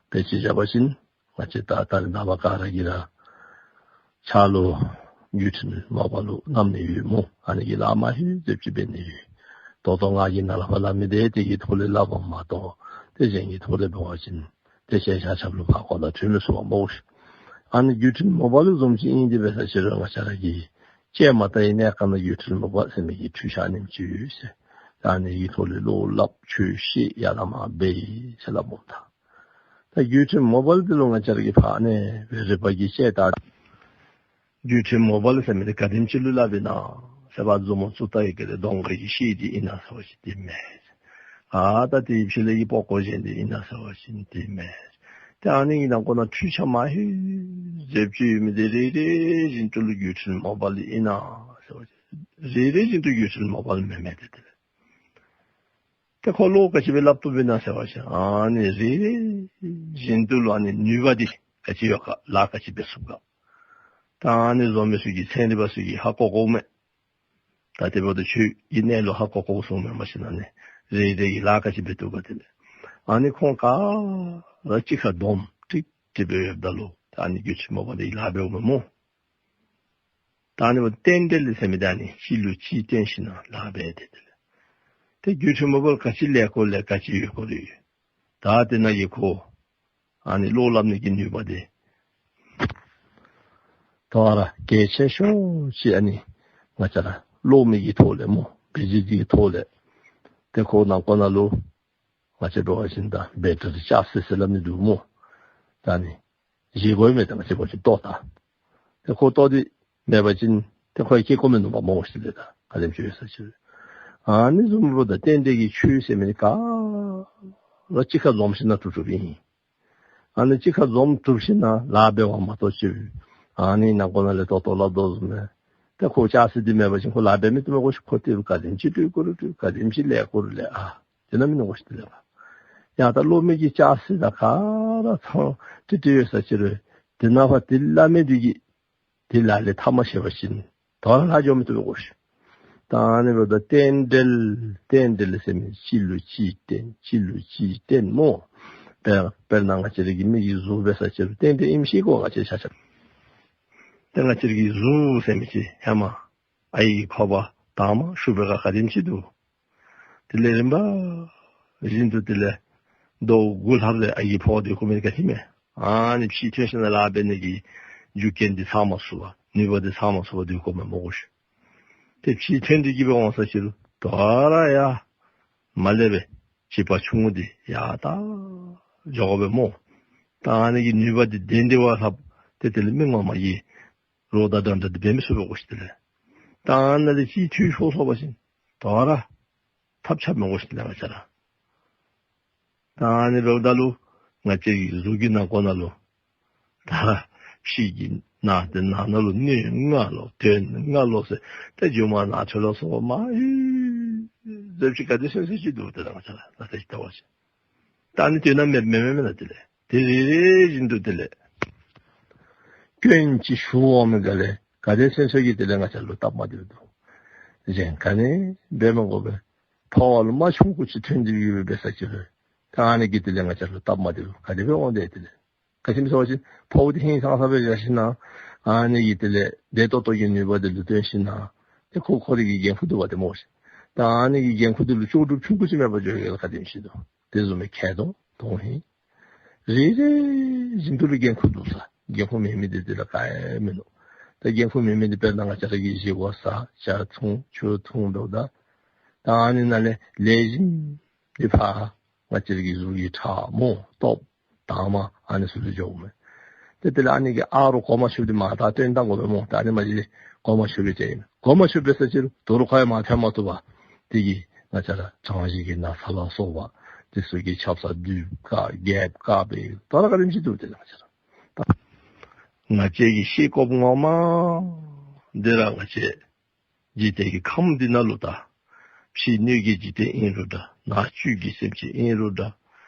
དཔེ་ཅིག་བཞག་པ་ཅིན་ང་བཅས་ད་ད་རེས་ནངས་པ་ག་ར་གིས་ར་ཕྱག་ལུ་བརྒྱུད་འཕྲིན་མ་པ་ལུ་བསྣམས་ནི་ཡོད་སྨོ། ཨ་ནི་གིས་ལཱ་མ་ལྷོད་ཟེར་ཅིག་འབད་ནི་ཡོད། ད་ལྟོ་ང་གིས་ནཱ་ལས་ཕར་སླབ་མི་དེ་དེ་གི་ཐོག་ལས་སླབ་པ་མ་གཏོགས་ཏེ་གཞན་གྱི་ཐོག་ལས་འབད་བ་ཅིན་ཏེ་ཤེས་བྱ་ཁྱབ་ལུ་ཕར་གོ་ལ་འཁྲུལ་མི་ཚུགས་པ་སྨོ་ཤིག། ཨ་ནི་བརྒྱུད་འཕྲིན་མ་པ་ལུ་བཟུམ་ཅིག་ཨིན་དེ་འབད་ས་ཅི་རུང་ང་བཅས་ར་གིས་ཅིག་མ་བལྟ་ཡི་གནས་སྐབས་ནང་བརྒྱུད་འཕྲིན་མ་པ་ཟེར་མི་གི་འཕྲུལ་ཆས་ཨ་ནེམ་ཅིག་ཡོད་ཟེར། ད་ཨ་ནི་གི་ཐོག་ལས་བློ་སླབ་ཆོས་བཤད་ཡར་ལས་མར་འབད་ཡི་ཟེར་སླབ་འོང་ད། ད་བརྒྱུད་འཕྲིན་མ་པ་འདི་ལུ་ང་བཅས་ར་གིས་ཕར་ཨ་ནི་སྦེ་རིག་པ་གིས་དཔྱད་བལྟ། བརྒྱུད་འཕྲིན་མ་པ་ལུ་ཟེར་མི་འདི་ག་དེམ་ཅིག་ལུ་སླབ་ཨིན་ན་ཟེར་བ་ཅིན་མཛུབ་མོ་བཙུགས་བལྟ་ཡི་ག་ལས་གདོང་ཁ་གི་ཤེལ་འདི་ཨིན་ན་ཟེར་བ་ཅིན་དེ་མེན། ཨ་ད་དེའི་ཕྱི་ལས་ཀྱི་པགས་ཀོ་གཞན་འདི་ཨིན་ན་ཟེར་བ་ཅིན་དེ་མེན། ཏེ་ཨ་ནི་གི་ནང་ཁོ་ན་འཕྲུལ་ཆས་མ་ལྷོད་ཟེར་ཅིག་ཡོད་མི་དེ་རེ་རེ་བཞིན་དུ་ལུ་བརྒྱུད་འཕྲིན་མ་པ་ལུ་ཨིན་ན་ཟེར་བ་ཅིན་རེ་རེ་བཞིན་དུ་བརྒྱུད་འཕྲིན་མ་པ་ལུ་མེན་མས་ཏེ་དེ་ལས། ཏེ་ཁོ་བློ་ག་ཅི་སྦེ་སླབ་བཏུབ་ཨིན་ན་ཟེར་བ་ཅིན་ཨ་ནི་རེ་རེ་བཞིན་དུ་ལུ་ཨ་ནི་ནུས་པ་འདི་ག་ཅི་ཡོད་ག་ལཱ་ག་ཅི་འབད་ཚུགས་ག། ད་ཨ་ནི་བཟོ་མི་ཚུ་གིས་ཚན་རིག་པ་ཚུ་གིས་ཧ་གོ་གོཝ་མས། ད་དེ་འབདཝ་ད་ཆོས་ཀྱི་གནས་ལུགས་ཧ་གོ་གོཝ་ཚུ་མེན་པ་ཅིན་ཨ་ནི་རེ་རེ་གིས་ལཱ་ག་ཅི་འབད་བཏུབ་ག་དེ་ལས། ཨ་ནི་ཁོང་ག་ར་གཅིག་ཁར་འཛོམས་ཏེ་དེ་སྦེ་ཡོདཔ་ད་ལུ་ད་ཨ་ནི་བརྒྱུད་འཕྲིན་མ་པ་འདི་གིས་ལཱ་འབདཝ་མས་སྨོ། ད་ཨ་ནི་འབདཝ་ད་རྟེན་འབྲེལ་ཟེར་མི་འདི་ཨ་ནི་གཅིག་ལུ་གཅིག་བརྟེན་ཞིན་ན་ལཱ་འབད་དེ་དེ་ལས། ཏེ་བརྒྱུད་འཕྲིན་མ་པ་ལུ་ག་ཅི་ལས་དགོ་ལས་ག་ཅི་ཡོད་དགོ་རུང་ཡོད། ད་དེ་ནང་གི་ཁོ་ཨ་ནི་བློ་སླབ་ནི་གི་ནུས་པ་འདི་ད་ར་གལ་ཆེ་ཤོས་ཅིག་ཨ་ནི་ང་བཅས་ར་གློག་མེ་གི་ཐོག་ལས་སྨོ་བེ་ཇི་གི་ཐོག་ལས། ཏེ་ཁོ་ནང་ཁོ་ན་ལུ་ང་བཅས་འབད་བ་ཅིན་ད་བེ་ཊ་རི་ཅཱཇ་ཟེར་སླབ་ནི་འདུག་སྨོ། ད་ཨ་ནི་བཞེས་སྒོ་མེད་ད་ང་བཅས་འབད་བ་ཅིན་ལྟོ་ད། ཏེ་ཁོ་ལྟོ་འདི་མེད་པ་ཅིན་ཏེ་ཁོ་ཡང་སྐྱེ་དགོ་མི་ནུག་པ་སྨོ་ཤིག་ལགས། ད་ག་དེམ་ཅིག་ཡོད་ས་ཅི་རུང་། ཨ་ནི་བཟུམ་འབདཝ་ད་རྟེན་འབྲེལ་གྱི་ཆོས་ཟེར་མི་འདི་ག་ར་གཅིག་ཁར་འཛོམས་ཞིན་ན་གྲུབ་གྲུབཔ་ཨིན། ཨ་ནི་གཅིག་ཁར་འཛོམས་གྲུབ་ཞིན་ན་ལཱ་འབད་བ་མ་གཏོགས་ཅིག་ཨ་ནི་ནང་ཁོ་ན་ལས་ལྟོ་ལྟོ་སླབ་དོ་བཟུམ་སྦེ། ཏེ་ཁོ་ཅཱཇ་འདི་མེད་པ་ཅིན་ཁོ་ལཱ་འབད་མི་བཏུབ་མས་གོ་ཤིག། ཁོ་ཏེ་ག་དེམ་ཅིག་ལྟོ་དགོ་རུང་ལྟོ་ག་དེམ་ཅིག་ལས་དགོ་རུང་ལས་ཨ་དེ་ནང་མི་ནུག་གོ་ཤིག་དེ་ལས་ཨ། ཡང་ད་གློག་མེ་གི་ཅཱཇ་འདི་ད་ག་ར་ཚང་ཏེ་ཏེ་ཡོད་ས་ཅི་རུང་དེ་ནང་ཕར་དེ་སླབ་མི་འདི་གིས་དེ་ལཱ་ལས་ཐབས་མ་ཤེས་པ་ཅིན་དོ་རུང་ལཱ་འགྱོ་མི་བཏུབ་མས་གོ་ཤིག། ད་ཨ་ནི་འབདཝ་ད་རྟེན་འབྲེལ་རྟེན་འབྲེལ་ཟེར་མི་གཅིག་ལུ་གཅིག་བརྟེན་གཅིག་ལུ་གཅིག་བརྟེན་སྨོ། དཔེར་དཔེར་ན་ང་བཅས་ར་གི་མི་གི་གཟུགས་འབད་ས་ཅི་རུང་རྟེན་འབྲེལ་ཨིནམ་ཤེས་དགོ་ང་བཅས་ཆ་ཁྱབ། ཏེ་ང་བཅས་ར་གི་གཟུགས་ཟེར་མི་ཅིག་ཧེ་མ་ཨའི་གི་ཁོག་པ་དྭངས་མ་ཤུགས་སྦེ་ག་ག་དེམ་ཅིག་འདུག། དེ་ལས་རིམ་པ་བཞིན་དུ་དེ་ལས་ཟླཝ་དགུ་ལྷགཔ་རེ་ཨའི་གི་ཕོཝ་དེ་ཁོ་མི་ག་ཅི་མས། ཨ་ནི་ཕྱི་ཐོན་ཞིན་ན་ལཱ་འབད་ནི་གི་རྒྱུ་རྐྱེན་འདི་ཚང་མ་ཚུགས་པ་ནུས་པ་འདི་ཚང་མ་ཚུགས་པ་སྡོད་དགོ་མས་སྨོ་གོ་ཤིག། ཏེ་ཕྱི་ཐོན་འདི་གིས་འབད་འོང་ས་ཅི་རུང་དོ་རུང་ཡར་མར་ལས་སྦེ་བྱེད་པ་ཆུང་ཀུ་འདི་ཡར་ད་འགྱོ་དགོ་པས་སྨོ། ད་ཨ་ནི་གི་ནུས་པ་འདི་ལྡན་ཏེ་བ་ལྷགཔ་ཏེ་དེ་ལས་མི་ངོ་མ་གིས་རོགས་དང་འདྲན་འདྲ་འདི་འབད་མི་ཚུགས་པས་གོ་ཤིག་དེ་ལས། ད་ཨ་ནཱ་ལས་ཅིག་འཐུས་ཤོར་སོང་པ་ཅིན་དོ་རུང་ཐབས་ཆག་མས་གོ་ཤིག་དེ་ལས་ང་བཅས་ར། ད་ཨ་ནི་འབདཝ་ད་ལུ་ང་བཅས་ཀྱི་གཟུགས་ཀྱི་ནང་ཁོ་ན་ལུ་ད་ཕྱི་གི་ནང་དེ་ནང་ན་ལུ་སྣོད་ལྔ་ལོ་དོན་ལྔ་ལོ་ཟེར་ཏེ་རྒྱུ་མ་ནང་ཁྲོལ་ལོ་སོགས་མ་ཡི་ཟེར་ཅིག་ག་དེ་སེམས་སེམས་ཅིག་འདུག་དེ་ལས་ང་བཅས་ར་ད་ལྟ་ཅིག་ལྟ་བ་ཅིན། ད་ཨ་ནི་དོན་དག་མེད་མེད་མེད་མེད་ན་དེ་ལས་དེ་རེ་རེ་བཞིན་དུ་དེ་ལས་སྐྱོན་ཅིག་ཞུགས་འོང་མི་ག་ལས་ ག་དེ་སེམས་ཅན་གྱིས་དེ་ལས་ང་བཅས་ལུ་སྟབས་མ་བདེཝ་འདུག། གཞན་ག་ནི་འབད་མི་དགོ་པས། ཕོཝ་ལུ་རྨ་ཆུང་ཀུ་ཅིག་ཐོན་ཏེ་ཡོད་པའི་ས་ཅིག་ལུ་ད་ཨ་ནི་གིས་དེ་ལས་ང་བཅས་ལུ་སྟབས་མ་བདེཝ་ག་དེ་སྦེ་འོང་དེ་དེ་ལས། ག་ཅི་སྨོ་ཟེར་བ་ཅིན་ཕོཝ་དེ་ཧིང་སངས་ས་སྦེ་བཞག་ཞིན་ན་ཨ་ནི་གིས་དེ་ལས་བདེ་ཏོག་ཏོ་གི་ནུས་པ་དེ་ལུ་བརྟེན་ཞིན་ན་ཏེ་ཁོ་ཁོ་རའི་གི་འགན་ཁུར་འདུག་པ་དེ་སྨོ་ཤིག། ད་ཨ་ནི་གི་འགན་ཁུར་དེ་ལུ་ལྕོགས་གྲུབ་ཆུང་ཀུ་ཅིག་མེད་པར་འགྱོ་ཡོད་ག་དེམ་ཅིག་འདུག། དེ་བཟུམ་མའི་ཁ་དོག་དོན་ཧིང་རེ་རེ་བཞིན་དུ་ལུ་འགན་ཁུར་འདུག་ས། འགན་ཁུར་མེད་མི་དེ་དེ་ལས་ག་ཡང་མིན་ནུག། ད་འགན་ཁུར་མེད་མི་དེ་དཔེར་ན་ང་བཅས་ར་གི་བཞེས་སྒོ་བཟའ་ཇ་འཐུང་ཆུ་འཐུང་འབདཝ་ད་ད་ཨ་ནི་ནང་ལས་ལེགས་ཤོམ་དེ་ཕར་ང་བཅས་ར་གི་གཟུགས་ཀྱི་ཁྲག་རྨོ་སྟོབས་དྭངས་མ་ཨ་ནི་ཚུ་ལུ་འགྱོཝ་མས། ཏེ་དེ་ལས་ཨ་ནི་གི་ཨ་རུ་གོ་མ་ཆོདཔ་དེ་མར་ད་བཏོན་བཏང་དགོ་པས་སྨོ། ད་ཨ་ནི་མ་གཞི་གོ་མ་ཆོད་པའི་ཅིག་ཨིན། གོ་མ་ཆོད་པའི་ས་ཅིག་རུང་དོ་རུང་ཁོ་ཡང་མར་ཐོན་མ་བཏུབ་པར་དེ་གིས་ང་བཅས་ར་གྲང་ཞིང་གི་ན་ཚ་ལ་སོགས་པ་དེ་ཚུ་གིས་ཆབ་གསང་བསྡུ་བཀག་རྒྱབ་བཀག་པའི་དོན་དག་ག་དེམ་ཅིག་འདུག། དེ་ལས་ང་བཅས་ར་ད་ང་བཅས་ཀྱིས་ཤེས་དགོཔ་ངོ་མ་འདི་ར་ང་བཅས་འཇིག་རྟེན་གྱི་ཁམས་འདི་ནང་ལུ་ད་ཕྱི་སྣོད་ཀྱི་འཇིག་རྟེན་ཨིན་རུང་འདྲ་ནང་བཅུད་ཀྱི་སེམས་ཅན་ཨིན་རུང་འདྲ་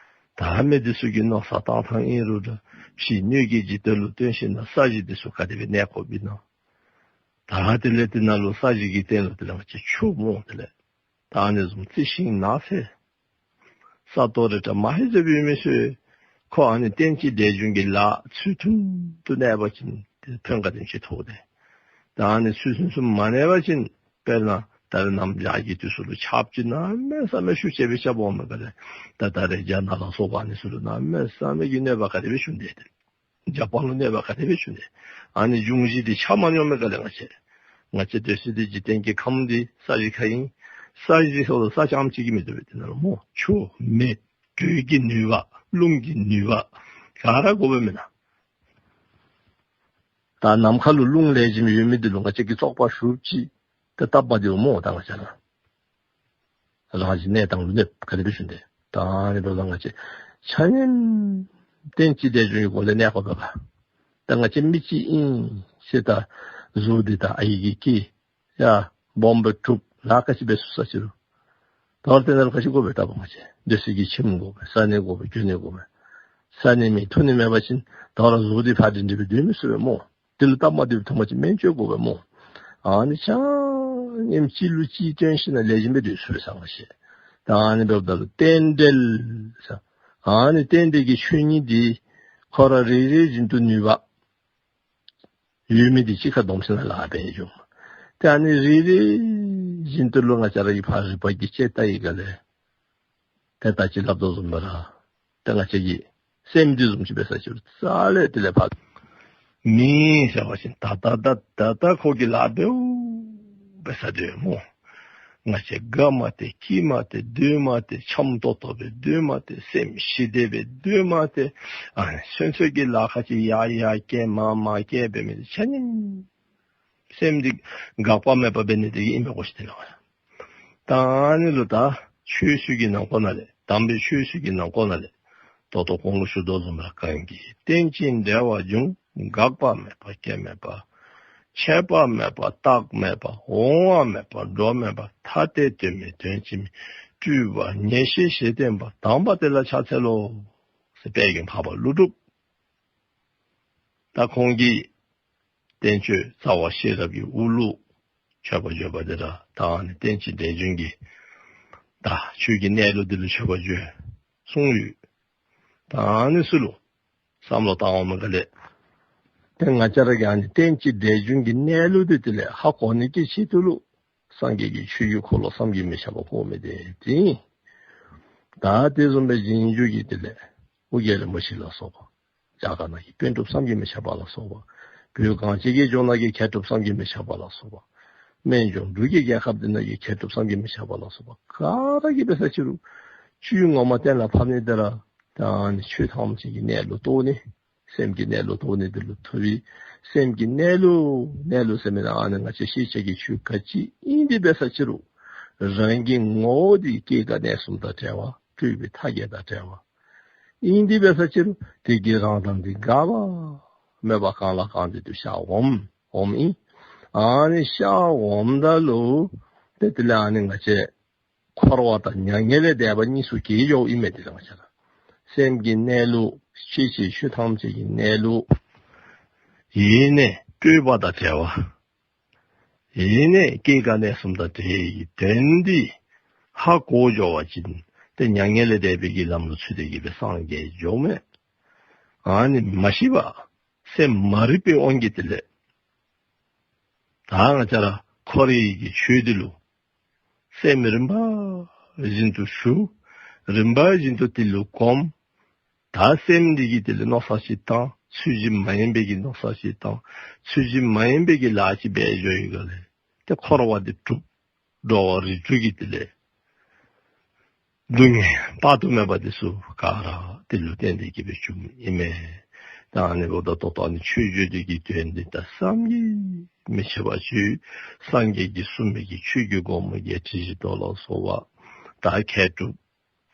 ད་མི་དེ་ཚུ་གི་མནོ་བསམ་གཏང་ཐངས་ཨིན་རུང་འདྲ་ཕྱི་སྣོད་ཀྱི་འཇིག་རྟེན་ལུ་བརྟེན་ཞིན་ན་ས་གཞི་དེ་ཚུ་ག་དེ་སྦེ་གནས་དགོཔ་ཨིན་ན། ད་དེ་ལས་དེ་ནང་ལུ་ས་གཞི་གི་སྟེང་ལུ་དེ་ལས་ང་བཅས་ཆུ་སྨོ། དེ་ལས་ད་ཨ་ནི་བཟུམ་རྩི་ཤིང་ནགས་ཚལ་ས་རྡོ་རི་བྲག་མ་ཧེ་ཟེར་བའི་མི་ཚུ་ཁོ་ཨ་ནི་རྟེན་ཅིང་འབྲེལ་འབྱུང་གི་ལཱ་ཚུལ་མཐུན་དུ་གནས་པ་ཅིན་དེ་ཕན་ག་དེམ་ཅིག་ཐོགས་ཏེ། ད་ཨ་ནི་ཚུལ་མཐུན་སུ་མ་གནས་པ་ཅིན་དཔེར་ན་ད་རེས་གནམ་བྱཱར་གྱི་དུས་སུ་ལུ་ཆརཔ་ཅིག་གནམ་མེད་ས་མེད་ཤུགས་ཆེ་སྦེ་རྐྱབ་འོང་མས་ག་ལས། ད་ད་རེས་རྒྱ་ནག་ལ་སོགས་པ་ཨ་ནི་ཚུ་ལུ་གནམ་མེད་ས་མེད་ཀྱི་གནོད་པ་ག་དེ་སྦེ་བྱུང་སྟེ། རྒྱ་པ་ལུ་གནོད་པ་ག་དེ་སྦེ་བྱུང་སྟེ། ཨ་ནི་འབྱུང་བཞི་དེ་ཆ་མ་མཉམ་མས་ག་ལས། ང་བཅས་ང་བཅས་སྡོད་ས་འདི་འཇིག་རྟེན་གྱི་ཁམས་འདི་ས་གཞི་ཁར་ཨིན། ས་གཞི་ཚུ་ལུ་ས་རྐྱངམ་ཅིག་གིས་མི་བཏུབ་པས། དེ་ནང་ལུ་སྨོ་ཆུ་མེ་དྲོད་ཀྱི་ནུས་པ་རླུང་གི་ནུས་པ་ག་ར་དགོ་པས་མེན་ན། ད་ནམ་མཁའ་ལུ་རླུང་ལེགས་ཤོམ་ཡོད་མི་དེ་ལུ་ང་བཅས་ཀྱིས་བཙོག་པ་ཞུཝ་ཅིག་ད་སྟབས་མ་བདེཝ་སྨོ། ད་ང་བཅས་ར་རང་བཞིན་གནས་སྟངས་ལུ་གནོདཔ་ག་དེ་སྦེ་བྱུང་སྟེ། ད་ཨ་ནི་འབདཝ་ད་ང་བཅས་ཆ་མཉམ་རྟེན་ཅིང་འབྲེལ་འབྱུང་གི་སྒོ་ལས་གནས་དགོ་པས་པ། ད་ང་བཅས་མི་གཅིག་ཨིན་ཟེར་ད་གཟུགས་འདི་ད་ཨའི་གིས་སྐྱེས་ཡར་སྦོམ་སྦེ་གྲུབ་ལཱ་ག་ཅི་འབད་ཚུགས་ས་ཅི་རུང་། ད་རུང་དེ་ནང་ལུ་ག་ཅི་དགོ་པས། ད་ང་བཅས་སྡོད་ས་གི་ཁྱིམ་དགོ་པས། ཟ་ནི་དགོ་པས། གྱོན་ནི་དགོ་པས། ཟ་ནི་མེད་འཐུང་ནི་མེད་པ་ཅིན་ད་རུང་གཟུགས་འདི་ཕར་སྒྲིང་སྒྲི་སྦེ་སྡོད་མི་ཚུགས་པས་སྨོ། དེ་ལུ་སྟབས་མ་བདེཝ་ཐོན་པ་ཅིན་སྨན་བཅོས་དགོ་པས་སྨོ། ཨ་ནི་ཆ་མཉམ་གཅིག་ལུ་གཅིག་བརྟེན་ཞིན་ན་ལེགས་ཤོམ་སྦེ་སྡོད་ཚུགས་པས་ཟེར་མས་ཤིག། ད་ཨ་ནི་འབདཝ་ད་ལུ་རྟེན་འབྲེལ་ཟེར། ཨ་ནི་རྟེན་འབྲེལ་གྱི་ཆོས་ཉིད་འདི་ཁོ་ར་རེ་རེ་བཞིན་དུ་ནུས་པ་ཡོད་མི་འདི་གཅིག་ཁར་བསྡོམས་ཞིན་ན་ལཱ་འབད་འགྱོ། ཏེ་ཨ་ནི་རེ་རེ་བཞིན་དུ་ལུ་ང་བཅས་ར་གིས་ཕར་རིག་པ་གིས་དཔྱད་བལྟ་བའི་སྒང་ལས་ཏེ་ད་ཅི་སླབ་དོ་བཟུམ་སྦེ་ར་ཏེ་ང་བཅས་ཀྱི་སེམས་འདི་བཟུམ་ཅིག་འབད་ས་ཅིག་རུང་རྩ་ལས་དེ་ལས་ཕར་མེད་ཟེར་བ་ཅིན་ད་ད་ད་ད་ད་ཁོ་གིས་ལཱ་འབདཝ་འབད་ས་འདི་སྨོ། ང་བཅས་དགའ་མ་སྟེར་སྐྱིད་མ་སྟེར་སྡོད་མ་སྟེར་འཆམ་ཏོག་ཏོ་སྦེ་སྡོད་མ་སྟེར་སེམས་ཞི་བདེ་སྦེ་སྡོད་མ་སྟེར་ཨ་ནི་སོ་སོ་གི་ལཱ་ཁག་ཅིག་ཡར་ཡར་བསྐྱལ་མར་མར་བསྐྱལ་འབད་མི་འདི་ཆ་མཉམ་སེམས་འདི་དགག་པ་མེད་པ་འབད་ནི་དེ་གིས་ཨིན་པས་གོ་ཤིག། དེ་ལས་ད་ཨ་ནི་ལུ་ད་ཆོས་ཚུ་གི་ནང་འཁོད་ནང་ལས་དམ་པའི་ཆོས་ཚུ་གི་ནང་འཁོད་ནང་ལས་ད་ལྟོ་གོང་ལུ་ཞུ་དོ་བཟུམ་ར་གང་གིས་རྟེན་ཅིང་འབྲེལ་བར་འབྱུང་། འགག་པ་མེད་པ་སྐྱེ་མེད་པ། ཆད་པ་མེད་པ་རྟག་མེད་པ། འོང་བ་མེད་པ་འགྲོ་མེད་པ། ཐ་དད་དོན་མེད་དོན་གཅིག་མིན། སྤྲོས་པ་ངེས་ཤེས་ཞེས་བསྟན་པ། དམ་པ་དེ་ལ་ཕྱག་འཚལ་ལོ། ཟེར་དཔལ་མགོན་འཕགས་པ་ཀླུ་སྒྲུབ་ད་ཁོང་གིས་བསྟན་བཅོས་རྩ་བ་ཤེས་རབ་ཀྱི་དབུ་ལུ་མཆོད་པ་བརྗོད་པ་འདི་ར་ད་ཨ་ནི་རྟེན་ཅིང་འབྲེལ་འབྱུང་གི་ད་ཆོས་ཀྱི་གནས་ལུགས་འདི་ལུ་མཆོད་པ་བརྗོད་གསུངས་ཡོད། ད་ཨ་ནི་ཚུ་ལུ་བསམ་བློ་བཏང་བ་མ་ག་ལས། ཏེ་ང་བཅས་ར་གིས་ཨ་ནི་རྟེན་ཅིང་འབྲེལ་འབྱུང་གི་གནས་ལུགས་འདི་དེ་ལས་ཧ་གོ་ནི་གི་ཆེད་དུ་ལུ་སངས་རྒྱས་ཀྱི་ཆོས་ཀྱི་འཁོར་ལོ་བསམ་གྱིས་མི་ཁྱབ་པ་བསྐོར་མི་དེ་དེ་ཨིན། ད་དེ་བཟུམ་སྦེ་རྗེས་འཇུག་གི་དེ་ལས་ཨོ་རྒྱན་རིན་པོ་ཆེ་ལ་སོགས་པ། རྒྱ་གར་ནང་གི་པཎ་གྲུབ་བསམ་གྱིས་མི་ཁྱབ་པ་ལ་སོགས་པ། བོད་གངས་ཅན་གྱི་ལྗོངས་ནང་གི་མཁས་གྲུབ་བསམ་གྱིས་མི་ཁྱབ་པ་ལ་སོགས་པ། སྨན་ལྗོངས་འབྲུག་གི་རྒྱལ་ཁབ་འདི་ནང་གི་མཁས་གྲུབ་བསམ་གྱིས་མི་ཁྱབ་པ་ལ་སོགས་པ་ག་ར་གིས་འབད་ས་ཅི་རུང་བཅུད་ངོ་མ་གཏན་ལ་ཕབ་ནི་དེ་ར་ད་ཨ་ནི་ཆོས་ཐམས་ཅད་ཀྱི་གནས་ལུགས་རྟོགས་ནི། སེམས་ཀྱི་གནས་ལུགས་རྟོགས་ནི་དེ་ལུ་ཐུག་པས། སེམས་ཀྱི་གནས་ལུགས་གནས་ལུགས་ཟེར་མི་ནང་ཨ་ནི་ང་བཅས་ཤེས་བྱ་གི་ཆོས་ག་ཅི་ཨིན་དེ་འབད་ས་ཅི་རུང་རང་གི་ངོ་བོ་འདི་སྐྱེ་རྒ་གནས་གསུམ་དང་བྲལ་བ། སྤྲོས་པའི་མཐའ་བརྒྱད་དང་བྲལ་བ་ཨིན་དེ་འབད་ས་ཅི་རུང་དེ་གི་རང་མདངས་འདི་འགག་པ་མེད་པར་གང་ལ་གང་འདུལ་དུ་ཤར་འོངམ་འོངམ་ཨིན། ཨ་ནི་ཤར་འོངམ་ད་ལུ་ཏེ་དེ་ལས་ཨ་ནི་ང་བཅས་འཁོར་བ་དང་མྱ་ངན་ལས་འདས་པ་གཉིས་སུ་གྱེས་འགྱོཝ་ཨིན་མས། དེ་ལས་ང་བཅས་ར་སེམས་ཀྱི་གནས་ལུགས་ཤེས་བྱའི་ཆོས་ཐམས་ཅད་ཀྱི་གནས་ལུགས་ཡེ་ནས་སྤྲོས་པ་དང་བྲལ་བ། དེ་ནས་སྐྱེ་རྒ་གནས་གསུམ་དང་བྲལ་བའི་གི་དོན་འདི་ཧ་གོ་འགྱོ་བ་ཅིན་ཏེ་མྱ་ངན་ལས་འདས་པའི་གི་ལམ་ལུ་ཚུད་དེ་གི་སྦེ་སངས་རྒྱས་འགྱོཝ་མས། ཨ་ནི་མ་ཤི་བར་སེམས་མ་རིག་པའི་དབང་གིས་དེ་ལས་ད་ང་བཅས་ར་འཁོར་བའི་གི་ཆོས་འདི་ལུ་སེམས་རིམ་པ་བཞིན་དུ་ཞུགས། རིམ་པ་བཞིན་དུ་དེ་ལུ་གོམས། ད་སེམས་འདི་གིས་དེ་ལས་མནོ་བསམ་ཅིག་བཏང་། ཚུལ་བཞིན་མ་ཡིན་པའི་གི་མནོ་བསམ་ཅིག་བཏང་། ཚུལ་བཞིན་མ་ཡིན་པའི་གི་ལཱ་ཅིག་འབད་འགྱོ་ཡི་ག་ལས་ཏེ་འཁོར་བ་འདི་གྲུབ། འགྲོ་བ་རིགས་དྲུག་གི་དེ་ལས་སྡུག་བསྔལ་དཔག་ཏུ་མེད་པ་འདི་ཚུ་ག་ར་དེ་ལུ་བརྟེན་ཏེ་གི་སྦེ་བྱུངམ་ཨིན་མས། ད་ཨ་ནི་འབདཝ་ད་ད་ལྟོ་ཨ་ནི་ཆོས་བརྗོད་འདི་གི་དོན་འདི་ད་བསམ་གྱིས་མི་ཁྱབ་པ་ཅིག། སངས་རྒྱས་ཀྱིས་གསུངས་མི་གི་ཆོས་ཀྱི་སྒོ་མོ་བརྒྱད་ཁྲི་བཞི་སྟོང་ལ་སོགས་པ་ད་མཁས་གྲུབ་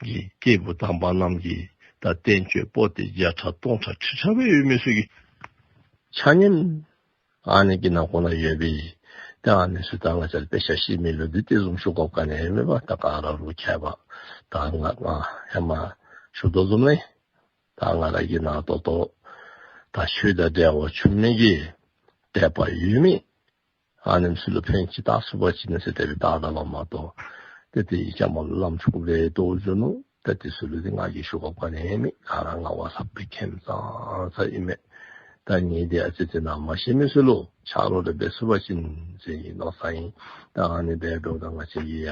ཀྱི་སྐྱེས་བུ་དམ་པ་རྣམས་ཀྱི་ད་བསྟན་བཅོས་པོ་ཏི་བརྒྱ་ཕྲག་སྟོང་ཕྲག་ཁྲི་ཕྲག་སྦེ་ཡོད་མི་ཚུ་གི་ཆ་མཉམ་ཨ་ནི་གི་ནང་ཁོ་ན་ཡོད་པའི་ད་ཨ་ནི་ཚུ་ད་ང་བཅས་དཔེ་ཆ་ཤེས་མི་ལུ་འདི་དེ་བཟུམ་ཞུ་དགོཔ་ག་ནི་ཡང་མེད་པ། ད་ག་ར་ལུ་མཁས་པ་ད་ང་ང་ཧེ་མ་ཞུ་དོ་བཟུམ་ལས་ད་ང་ར་གི་ནང་ད་ལྟོ་ད་ཆོས་དང་འབྲེལ་བ་བྱུང་མི་གི་དད་པ་ཡོད་མི་ཨ་ནེམ་ཚུ་ལུ་ཕན་ཅིག་བཏགས་ཚུགས་པ་ཅིན་ཟེར་དེ་སྦེ་བཏགས་ད་ལོ་མ་གཏོགས་ཏེ་དེ་ཡི་ཅ་མ་ལུ་ལམ་འཁྲུགས་སྦེ་དོ་འགྱོ་ནུག། ཏེ་དེ་ཚུ་ལུ་དེ་ང་གིས་ཞུ་དགོཔ་ག་ནི་ཡང་མེད། ག་ར་ང་བ་ལྷག་པའི་མཁྱེན་ཙང་ཙ་ཨིན་མས། ད་ངེ་དེ་ཨ་ཙི་ཙི་ནང་མ་ཤེས་མི་ཚུ་ལུ་ཆ་རོགས་རེ་འབད་ཚུགས་པ་ཅིན་ཟེར་ཨིན་མནོ་ས་ཨིན། ད་ཨ་ནི་འབད་འགྱོཝ་ད་ང་བཅས་ཀྱིས་ཡ་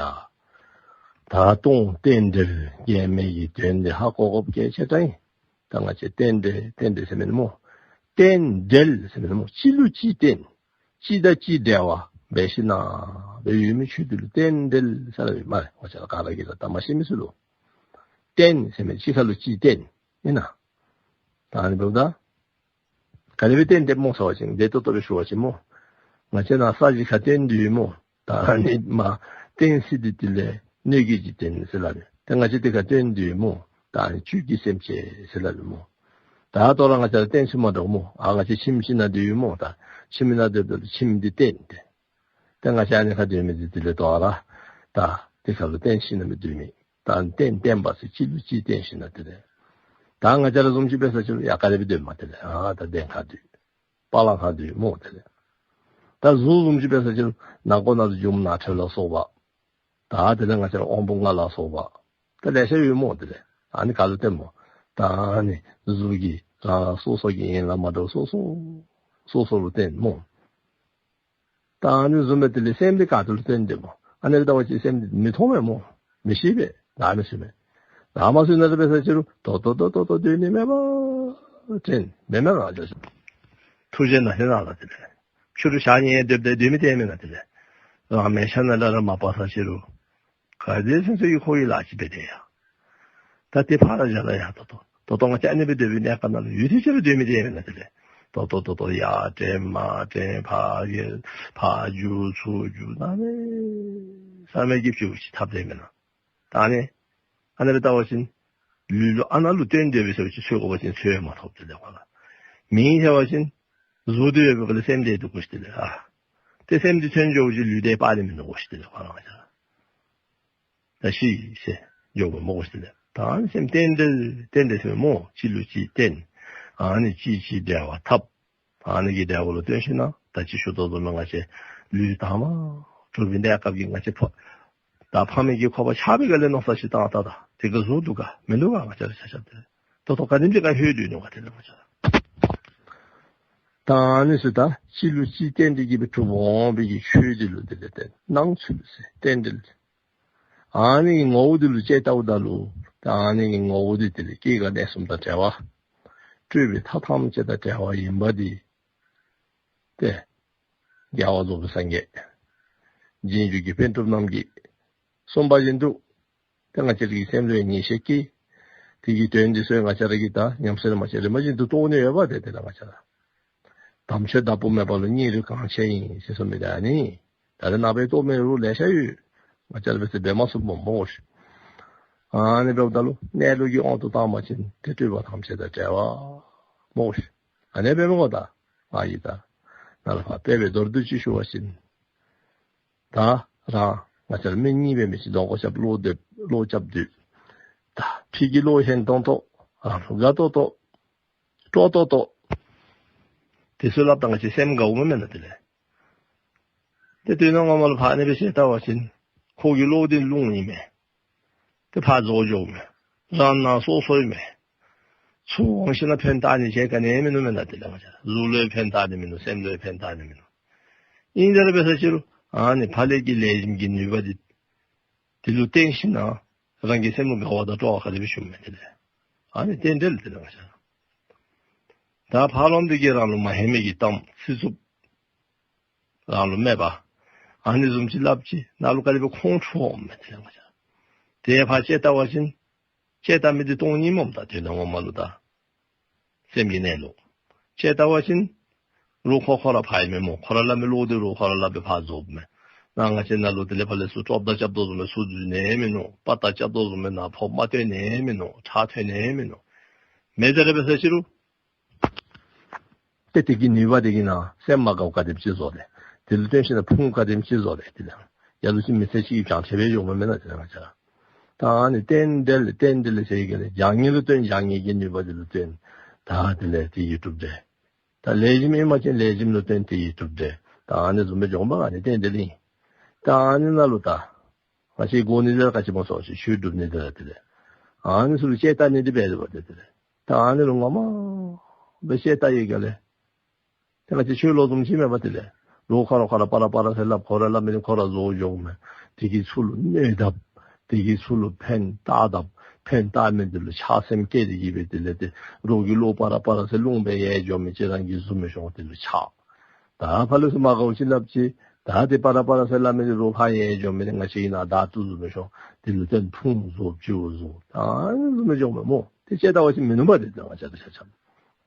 ད་ལྟོ་རྟེན་འབྲེལ་རྒྱན་མའི་གི་དོན་འདི་ཧ་གོ་དགོཔ་གལ་ཆེ་དྲགས་ཨིན། ད་ང་བཅས་རྟེན་འབྲེལ་རྟེན་འབྲེལ་ཟེར་མི་ནི་སྨོ། རྟེན་འབྲེལ་ཟེར་མི་ནི་སྨོ། གཅིག་ལུ་གཅིག་བརྟེན། གཅིག་དང་གཅིག་འབྲེལ་བ་འབད་ཞིན་ན་སྦེ་ཡོད་མི་ཆོས་འདི་ལུ་རྟེན་འབྲེལ་ཟེར་སླབ་ཨིན་མས། ང་བཅས་ར་ག་ར་གིས་ར་ད་མ་ཤེས་མི་ཚུ་ལུ། རྟེན་ཟེར་མི་གཅིག་ཁར་ལུ་གཅིག་བརྟེན་ཨིན་ན། ད་ཨ་ནི་འབདཝ་ད་ག་དེ་སྦེ་བརྟེན་ཏེ་སྨོ་ཟེར་བ་ཅིན་བདེ་ཏོག་ཏོ་སྦེ་ཞུ་བ་ཅིན་སྨོ། ང་བཅས་ནཱ་ས་གཅིག་ཁར་བརྟེན་ཏེ་ཡོད་སྨོ། ད་ཨ་ནི་མ་བརྟེན་ས་འདི་དེ་ལས་སྣོད་ཀྱི་འཇིག་རྟེན་ཟེར་སླབ་ཨིན། ད་ང་བཅས་དེ་ཁར་བརྟེན་ཏེ་ཡོད་སྨོ། ད་ཨ་ནི་བཅུད་ཀྱི་སེམས་ཅན་ཟེར་སླབ་ཨིན་སྨོ། ད་ལྟོ་ར་ང་བཅས་ར་བརྟེན་ཞིན་ན་སྡོད་སྨོ། ཨ་ང་བཅས་ཁྱིམ་གཅིག་ནང་སྡོད་ཡོད་སྨོ། ད་ཁྱིམ་ནང་སྡོདཔ་ད་ཁྱིམ་འདི་བརྟེན་ཏེ། ད་ང་བཅས་ཨ་ནི་ཁར་སྡོད་མི་འདི་དེ་ལས་ལྟོ་ར་ད་དེ་ཁར་ལུ་བརྟེན་ཞིན་ན་མི་སྡོད་མི། ད་བརྟེན་བརྟེན་པ་ཟེར་གཅིག་ལུ་གཅིག་བརྟེན་ཞིན་ན་དེ་ལས། ད་ང་བཅས་ར་བཟུམ་ཅིག་འབད་ས་ཅིག་ལུ་ཡ་ག་དེ་སྦེ་སྡོད་མས་དེ་ལས། ཨ་ད་གདན་ཁར་སྡོད། པ་ལང་ཁར་སྡོད་སྨོ་དེ་ལས། ད་གཟུགས་བཟུམ་ཅིག་འབད་ས་ཅིག་ལུ་ནང་ཁོག་ནང་ལུ་རྒྱུ་མ་ནང་ཁྲོལ་ལ་སོགས་པ། ད་དེ་ལས་ང་བཅས་ར་དབང་པོ་ལྔ་ལ་སོགས་པ། ད་ལེ་ཤ་ཡོད་སྨོ་དེ་ལས། ཨ་ནི་ག་ལུ་བརྟེན་སྨོ། ད་ཨ་ནི་གཟུགས་ཀྱི་རང་རང་སོ་སོ་གི་ཡན་ལག་མ་འདྲཝ་སོ་སོ་སོ་སོ་ལུ་བརྟེན་སྨོ། ད་ཨ་ནི་བཟུམ་སྦེ་དེ་ལས་སེམས་འདི་ག་ཏེ་ལུ་བརྟེན་ཏེ་སྨོ། ཨ་ནི་ལྟ་བ་ཅིན་སེམས་འདི་མི་མཐོང་བས་སྨོ། མི་ཤེས་པས། ད་མི་ཤེས་པས། ད་མ་ཤེས་ན་ར་འབད་ས་ཅིག་ལུ་ཏོག་ཏོ་ཏོག་ཏོ་ཏོ་སྡོད་ནི་མེད་པ་དྲན་མེད་མེད་རང་ཅོ་ཤིག། ཐུགས་རྗེ་ནང་ལྷན་ནང་ལ་དེ་ལས་ཕྱི་རུ་ཞག་ཉལ་སྡོདཔ་ད་སྡོད་མི་དེ་མེན་ན། དེ་ལས་རང་མལ་ཆ་ནང་ལས་ར་མ་པ་ས་ཅིག་ལུ་ག་དེ་སེམས་ཚོར་གྱི་ཁོ་གི་ལཱ་ཅིག་འབད་དེ་ཡ། ད་དེ་ཕར་བཞག་ད་ཡ། ད་ལྟོ་ད་ལྟོ་ང་བཅས་ཨ་ནི་སྦེ་སྡོད་པའི་གནས་སྐབས་ནང་ལུ་ཡུད་ཙམ་ཅིག་ར་སྡོད་མི་དེ་མེན་ན། དེ་ལས་ད་ལྟོ་ད་ལྟོ་ཡར་དྲན་མར་དྲན་ཕར་འགྱེལ་ཕར་རྒྱུག་ཚུར་རྒྱུག་གནམ་མེད་ས་མེད་ཀྱི་ཕྱི་ཅིག་འཐབ་དེ་མེན་ན། ད་ཨ་ནི་ཨ་ནི་སྦེ་ལྟ་བ་ཅིན་ལུས་ལུ་ཨ་ནཱ་ལུ་བརྟེན་ཏེ་འབད་ས་ཅིག་འཚོལ་དགོ་པ་ཅིན་འཚོལ་མ་ཐོབ། དེ་ལས་ཁོ་ལུ་མིང་བཞག་པ་ཅིན་གཟུགས་འདི་ཡོད་པའི་སྐབས་ལུ་སེམས་འདི་འདུག་གོ་ཤིག། དེ་ལས་ཨ་ཏེ་སེམས་འདི་ཐོན་འགྱོཝ་ཅིག་ལུས་འདི་ཕར་ལས་མིན་འདུག་གོ་ཤིག། དེ་ལས་ཁོ་རང་ཅིག་ད་ཤི་ཟེར་འགྱོཝ་སྨོ་གོ་ཤིག། དེ་ལས་ད་ཨ་ནི་སེམས་རྟེན་འབྲེལ་རྟེན་འབྲེལ་ཟེར་སྨོ། གཅིག་ལུ་གཅིག་བརྟེན། ཨ་ནི་གཅིག་གཅིག་འབྲེལ་བ་འཐབ། ཨ་ནི་གི་འབྲེལ་བ་ལུ་བརྟེན་ཞིན་ན་ད་ཅི་ཞུ་དོ་བཟུམ་ང་བཅས་ལུས་དང་པ་གྲུབ་པའི་གནས་སྐབས་ཀྱི་ང་བཅས་ཕོ་ད་ཕ་མའི་གི་ཁོག་པ་ཆགས་པའི་སྒང་ལས་མནོ་བསམ་ཅིག་བཏང་། ད་ད་དེ་གི་གཟུགས་འདུག་ག་མིན་འདུག་ག། ང་བཅས་ར་ཆ་ཁྱབ་དེ་ད་ལྟོ་ག་དེམ་ཅིག་ག་ལྷོད་སྡོད་ནུག་ག། དེ་ལས་ང་བཅས་ར་ད་ཨ་ནི་ཚུ་ད་གཅིག་ལུ་གཅིག་བརྟེན་ཏེ་གི་སྦེ་གྲུབ་འོང་བའི་གི་ཆོས་འདི་ལུ་དེ་ལས་ཏེ་སྣང་ཚུལ་ཟེར། རྟེན་འབྲེལ། ཨ་ནི་གི་ངོ་བོ་འདི་ལུ་དཔྱད་བལྟཝ་ད་ལུ་ད་ཨ་ནི་གི་ངོ་བོ་འདི་དེ་ལས་སྐྱེ་རྒ་གནས་གསུམ་དང་བྲལ་བ། སྤྲོས་པའི་མཐའ་ཐམས་ཅད་དང་བྲལ་བ་ཨིན་པ་འདི་ཏེ་རྒྱལ་བ་རྫོགས་པའི་སངས་རྒྱས་རྗེས་འཇུག་གི་པཎ་གྲུབ་རྣམས་ཀྱིས་གསུངས་པ་བཞིན་དུ་ཏེ་ང་བཅས་ར་གི་སེམས་ལུ་ངེས་ཤེས་སྐྱེས། དེ་གི་དོན་འདི་ཚུ་ང་བཅས་ར་གིས་ད་ཉམས་སུ་ལེན་པ་ཅིན་རིམ་པ་བཞིན་དུ་རྟོགས་ནི་ཡོད་པ། ཏེ་དེ་ལས་ང་བཅས་ར་དམ་ཆོས་བདག་པོ་མེད་པ་ལ་སྙིང་རུས་གང་ཆེ་ཨིན་ཟེར་གསུངས་མི་འདི་ཨ་ནི། ད་རེས་ནངས་པའི་རྟོགས་མི་རུང་ལེ་ཤ་ཡོད། ང་བཅས་ར་འབད་ས་འབད་མ་ཚུགས་པ་སྨོ་ཤིག། ཨ་ནི་འབདཝ་ད་ལུ་གནས་ལུགས་ཀྱི་དབང་དུ་བཏང་པ་ཅིན་ཏེ་སྤྲོས་པ་ཐམས་ཅད་དང་བྲལ་བ་སྨོ་ཤིག། ཨ་ནི་འབད་མི་དགོ། ད་ང་གིས་ད་ནཱ་ལས་ཕར་དཔེ་སྦེ་མདོར་བསྡུས་ཅིག་ཞུ་བ་ཅིན་ད་རང་ང་བཅས་ར་མི་གཉིས་འབད་མི་ཅིག་གདོང་ཁར་རྐྱབ་བློ་སྡེབ་བློ་རྐྱབ་སྡོད། ད་ཕྱི་གི་བློ་ཧན་ཏོང་ཏོ་རང་ལུ་དགའ་ཏོག་ཏོ་སྤྲོ་ཏོག་ཏོ་དེ་ཚུ་སླབ་ད་ང་བཅས་སེམས་དགའཝ་མས་མེན་ན། དེ་ལས་ ཏེ་དོན་ངོ་མ་ལུ་ཕར་ཨ་ནི་སྦེ་བཤད་བལྟ་བ་ཅིན་ཁོ་གི་བློ་འདི་རླུང་ཨིན་མས། ཏེ་ཕར་རྫོགས་འགྱོཝ་མས། རང་སྣང་སོ་སོ་ཨིན་མས། ཚུར་འོང་ཞིནམ་ལས་ཕན་བཏགས་ནི་ཅིག་ག་ནི་ཡང་མིན་ནུག་མེན་ན། དེ་ལས་ང་བཅས་ར་གཟུགས་ལུ་ཡང་ཕན་བཏགས་ནི་མིན་ནུག། སེམས་ལུ་ཡང་ཕན་བཏགས་ནི་མིན་ནུག། ཨིན་ཏེ་ར་འབད་ས་ཅིག་རུང་ཨ་ནི་ཕར་ལས་ཀྱི་ལེགས་ཤོམ་གྱི་ནུས་པ་འདི་དེ་ལུ་བརྟེན་ཞིནམ་ལས་རང་གི་སེམས་ལུ་དགའ་བ་དང་སྤྲོ་བ་ག་དེ་སྦེ་ཞུགས་མས། དེ་ལས་ཨ་ནི་རྟེན་འབྲེལ། དེ་ལས་ང་བཅས་ར་ད་ཕར་ལོགམ་འདི་གིས་རང་ལུ་མ་ཧེ་མའི་གི་གཏམ་ཚིག་རྩུབ་རང་ལུ་སྨད་པ་ཨ་ནི་བཟུམ་ཅིག་སླབ་ཅི། ནཱ་ལུ་ག་དེ་སྦེ་ཁོང་ཁྲོ་འོང་མས། དེ་ལས་ང་བཅས་ར་དེ་ཕར་དཔྱད་བལྟ་བ་ཅིན་དཔྱད་བལྟ་མི་འདི་སྟོང་ཉིད་སྨོ། ད་དོན་ངོ་མ་ལུ་ད་སེམས་ཀྱི་གནས་ལུགས། དཔྱད་བལྟ་བ་ཅིན་རོགས་ཁོ་ཁོ་ར་ཕར་ཨིན་མས་སྨོ། ཁོ་ར་སླབ་མི་བློ་འདི་རོགས་ཁོ་ར་སླབ་སྦེ་ཕར་རྫོགསཔ་མས། ནཱ་ང་བཅས་ནཱ་ལུ་དེ་ལས་ཕར་ལས་ཚུར་ཀྲོབ་མདའ་རྐྱབ་དོ་བཟུམ་སྦེ་ཚུར་འཛུལ་ནི་མིན་ནུག། དཔའ་རྟགས་རྐྱབ་དོ་བཟུམ་སྦེ་ནཱ་ཕོཝ་མར་བཏོན་ནི་མིན་ནུག། ཁྲག་ཐོན་ནི་མིན་ནུག། མེན། དེ་ར་འབད་ས་ཅིག་རུང་ཏེ་དེ་གི་ནུས་པ་དེ་གིས་ནཱ་སེམས་མ་དགའཝ་ག་དེམ་ཅིག་བཟོ་སྟེ། དེ་ལུ་བརྟེན་ཞིནམ་ལས་ཕུང་ག་དེམ་ཅིག་བཟོ་སྟེ། དེ་ལས་ཡ་ལུ་ཅིག་མི་ཚེ་གཅིག་གི་བྱང་ཆེ་སྦེ་འགྱོཝ་མེན་ན། དེ་ལས་ང་བཅས་ར་ད་ཨ་ནི་རྟེན་འབྲེལ་རྟེན་འབྲེལ་ཟེར་ག་ལས་བྱང་ཉེས་ལུ་བརྟེན། བྱང་ཉེས་ཀྱི་ནུས་པ་དེ་ལུ་བརྟེན། ད་དེ་ལས་དེ་ཡི་གྲུབ་འབྲས། ད་ལེགས་ཤོམ་ཨིན་པ་ཅིན་ལེགས་ཤོམ་ལུ་བརྟེན་དེ་ཡི་གྲུབ་འབྲས། ད་ཨ་ནི་བཟུམ་སྦེ་འགྱོཝ་མས། ཨ་ནི་རྟེན་འབྲེལ་ཨིན། ད་ཨ་ནི་ནང་ལུ་ད་ང་བཅས་དགོ་ནི་དེ་ར་ག་ཅི་སྨོ་ཟེར་བ་ཅིན་ཆོས་སྒྲུབ་ནི་དེ་ར། དེ་ལས་ཨ་ནི་ཚུ་ལུ་དཔྱད་བལྟ་ནི་འདི་འབད་དོ་བ། དེ་དེ་ལས་ད་ཨ་ནི་ལུ་ངོ་མ་སྦེ་དཔྱད་བལྟ་ཡི་ག་ལས་ཏེ་ང་བཅས་ཆོས་ལུ་བཟུམ་ཅིག་མེན་པར་དེ་ལས་རོགས་ཁོ་ར་ཁོ་ར་པ་ར་པ་ར་ཟེར་སླབ། ཁོ་ར་སླབ་མི་འདི་ཁོ་ར་རྫོགས་འགྱོཝ་མས། དེ་གིས་ཚུར་ལུ་གནོད་དཔ། དེ་གིས་ཚུར་ལུ་ཕན་བཏགས་དཔ། ཕན་བཏགས་མི་འདི་ལུ་ཆགས་སེམས་སྐྱེས་ཏེ་གིས་སྦེ་དེ་ལས་ཏེ་རོགས་ཀྱི་བློ་པ་ར་པ་ར་ཟེར་རླུང་སྦེ་ཡལ་འགྱོ་མི་ཅིག་རང་གིས་བཟུམ་སྦེ་ཤོང་། དེ་ལུ་ཆགས། ད་ཕར་ལས་ཚུར་མ་དགའཝ་ཅིག་སླབ་ཅི། ད་དེ་པ་ར་པ་ར་ཟེར་སླབ་མི་འདི་རོགས་ཕར་ཡལ་འགྱོ་མི་འདི་ང་བཅས་ཀྱི་ནང་བདག་ཏུ་བཟུམ་སྦེ་ཤོང་། དེ་ལུ་བརྟེན་ཕུང་བཟོ་བཅུད་བཟོ་ད་ཨ་ནི་བཟུམ་སྦེ་འགྱོཝ་མས་སྨོ། དེ་དཔྱད་བལྟ་བ་ཅིན་མི་ནུས་པ་དེ་ད་ང་བཅས་ར་ཆ་ཁྱབ།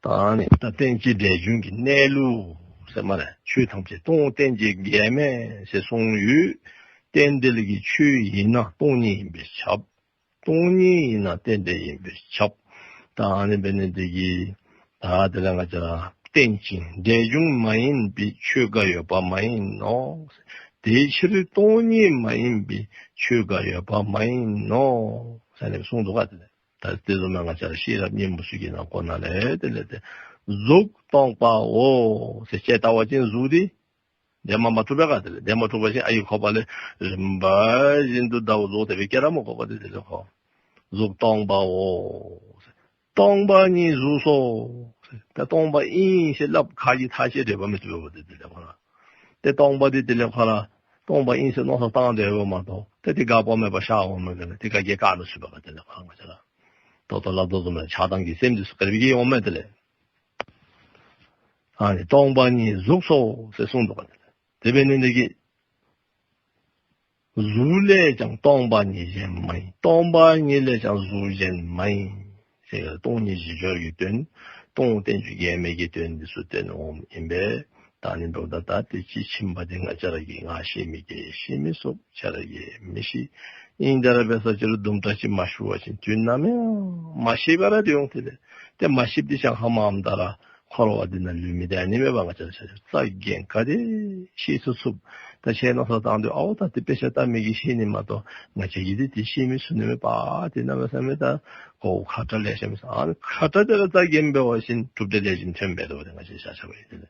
ད་ཨ་ནི་ད་རྟེན་ཅིང་འབྲེལ་འབྱུང་གི་གནས་ལུགས་ཟེར་སྨ་རེ། ཆོས་ཐམས་ཅད་སྟོང་རྟེན་གྱི་རྒྱན་མས་ཟེར་གསུངས་ཡོད། རྟེན་འབྲེལ་གྱི་ཆོས་ཨིན་ན་སྟོང་ཉིད་ཨིན་པས་ཁྱབ། སྟོང་ཉིད་ཨིན་ན་རྟེན་འབྲེལ་ཨིན་པས་ཁྱབ། ད་ཨ་ནི་འབད་ནི་དེ་གིས་ད་དེ་ལས་ང་བཅས་ར་རྟེན་ཅིང་འབྲེལ་འབྱུང་མ་ཡིན་པའི་ཆོས་འགའ་ཡོད་པ་མ་ཡིན་ནོ། དེའི་ཕྱིར་སྟོང་ཉིད་མ་ཡིན་པའི་ཆོས་འགའ་ཡོད་པ་མ་ཡིན་ནོ། ཟེར་ནི་གསུངས་འདུག་ག། དེ་ལས་ད་དེ་བཟུམ་མའི་ང་བཅས་ར་ཤེས་རབ་སྙིང་པོ་ཚུ་གི་ནང་ཁོ་ན་ལས་དེ་ལས་ཏེ་གཟུགས་སྟོང་པའོ་ཟེར་དཔྱད་བལྟ་བ་ཅིན་གཟུགས་འདི་འདན་མ་མ་འཁྲུགས་པས་ག། དེ་ལས་འདན་མ་འཁྲུགས་པ་ཅིན་ཨ་ཡི་ཁོག་པ་ལས་རིམ་པ་བཞིན་དུ་ཟླཝ་རྫོགས་ཏེ་སྦེ་སྐྱེ་ར་སྨོ། ཁོག་པ་འདི་དེ་ལས་ཁོ་གཟུགས་སྟོང་པའོ། སྟོང་པ་ཉིད་གཟུགས་སོ། ད་སྟོང་པ་ཨིན་ཟེར་སླབ་ཁ་གིས་ཐག་བཅད་དེ་འབད་མི་ཚུགས་པས་དེ་དེ་ལས་ཁོ་ར། ཏེ་སྟོང་པ་འདི་དེ་ལས་ཁོ་ར་སྟོང་པ་ཨིན་ཟེར་མནོ་བསམ་བཏང་སྟེ་འབདཝ་མ་གཏོགས་ཏེ་དེ་དགག་པ་མེད་པར་ཤར་འོང་མི་ག་ལས་དེ་ག་གིས་བཀག་མི་ཚུགས་པས་ག། དེ་ལས་ཁོ་ར་ང་བཅས་ར་ད་ལྟོ་སླབ་དོ་བཟུམ་སྦེ་ཆགས་སྡང་གི་སེམས་འདི་ཚུ་ག་དེ་སྦེ་སྐྱེ་འོང་མས། དེ་ལས་ཨ་ནི་སྟོང་པ་ཉིད་གཟུགས་སོ་ཟེར་གསུངས་འདུག་ག། དེ་འབད་ནི་འདི་གིས་གཟུགས་ལས་ཀྱང་སྟོང་པ་ཉིད་གཞན་མ་ཡིན། སྟོང་པ་ཉིད་ལས་ཀྱང་གཟུགས་གཞན་མ་ཡིན། ཟེར་སྟོང་ཉིད་གཞི་སྦྱོར་གྱི་དོན། སྟོང་རྟེན་གྱི་རྒྱན་མའི་གི་དོན་འདི་ཚུ་སྟོན་འོངམ་ཨིན་པས། ད་ནི་འབདཝ་ད་ད་དེ་ཅིག་ཕྱིན་པ་དེ་ང་བཅས་ར་གིས་ང་ཤེས་མི་གིས་ཤེས་མི་ཚུགས། ཁྱེད་ར་གིས་མི་ཤེས། ཨིན་ཏེ་ར་འབད་ས་ཅིག་རུང་དུམ་གྲ་ཅིག་མ་ཞུ་བ་ཅིན་དུས་ནམ་ཡང་མ་ཤེས་པར་ར་སྡོད་འོང་། དེ་ལས་ཏེ་མ་ཤེསཔ་འདི་ཅང་ཧ་མ་འོངམ་ད་ར་འཁོར་བ་འདི་ནང་ལུས་མི་འདི་ཨ་ནི་མས་པ། ང་བཅས་ར་ཆ་ཁྱབ་རྩ་འགེངས་ག་དེ་ཤེས་ཚུགས་ཚུགས། ད་ཁྱེད་མནོ་བསམ་བཏང་དུས་ཨའོ་ད་དེ་དཔེ་ཆ་ལྟ་མི་གིས་ཤེས་ནི་མ་གཏོགས་ང་བཅས་ཀྱིས་འདི་དེ་ཤེས་མི་ཚུགས་ནི་མས་པ། དེ་གནམ་མེད་ས་མེད་ད་གོཝ་ཁ་ཏ་ལེ་ཤ་མས་ཟེར། ཨ་ནི་ཁ་ཏ་དེ་ར་རྩ་འགེངས་འབད་བ་ཅིན་གྲུབ་འབྲས་ལེགས་ཤོམ་ཐོན་འབད་དོ་བ། དེ་ང་བཅས་ཆ་ཁྱབ་ཨིན།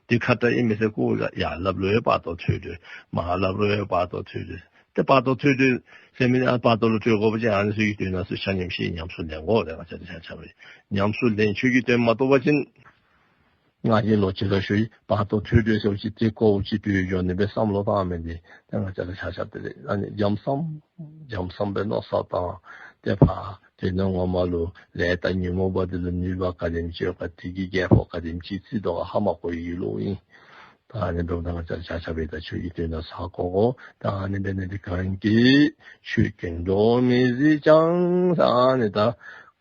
དེ་ཁ་ཏ་ཨིན་མས་ཟེར་གོ་ཡ་ཡ་སླབ་རུང་ཡང་བར་དོ་ཐོས་དོ། མ་སླབ་རུང་ཡང་བར་དོ་ཐོས་དོ། ཏེ་བར་དོ་ཐོས་དོ་ཟེར་མི་ཨ་བར་དོ་ལུ་ཐོས་དགོ་པ་ཅིན་ཨ་ནི་ཚུ་གི་དོན་དག་ཚུ་ཆ་མཉམ་ཤེས་ཉམས་སུ་ལེན་དགོ། དེ་ང་བཅས་ར་ཆ་ཁྱབ་ཨིན། ཉམས་སུ་ལེན་ཆོས་ཀྱི་དོན་མ་རྟོགས་པ་ཅིན་ང་གིས་ལོག་ཅི་ལོག་ཞུ་ཡི། བར་དོ་ཐོས་དོ་ཟེར་བ་ཅིན་དེ་གོཝ་ཅིག་འདུག་ཡོད་ནི་སྦེ་བསམ་བློ་བཏང་མི་འདི་ཏེ་ང་བཅས་ར་ཆ་ཁྱབ་དེ་ལས་ཨ་ནི་འཇམ་སམ་འཇམ་སམ་སྦེ་མནོ་བསམ་བཏང་། ཏེ་ཕར་དེ་ནང་ངོ་མ་ལུ་ལས་དང་ཉོན་མོངས་པ་འདི་ལུ་ནུས་པ་ག་དེམ་ཅིག་ཡོད་ག། དེ་གི་རྒྱལ་པོ་ག་དེམ་ཅིག་རྩིས་དོ་ག་ཧ་མ་གོ་བའི་བློ་ཨིན། ད་ཨ་ནི་འབདཝ་ད་ང་བཅས་ར་ཆ་ཁྱབ་ད་ཆོས་ཀྱི་དོན་དག་ཚུ་གོ་དགོ། ད་ཨ་ནི་འབད་ནི་འདི་གང་གིས་ཆོས་ཀུན་འགྲོ་མི་གཟིགས་ཀྱང་ཟེར་ཨ་ནི་ད་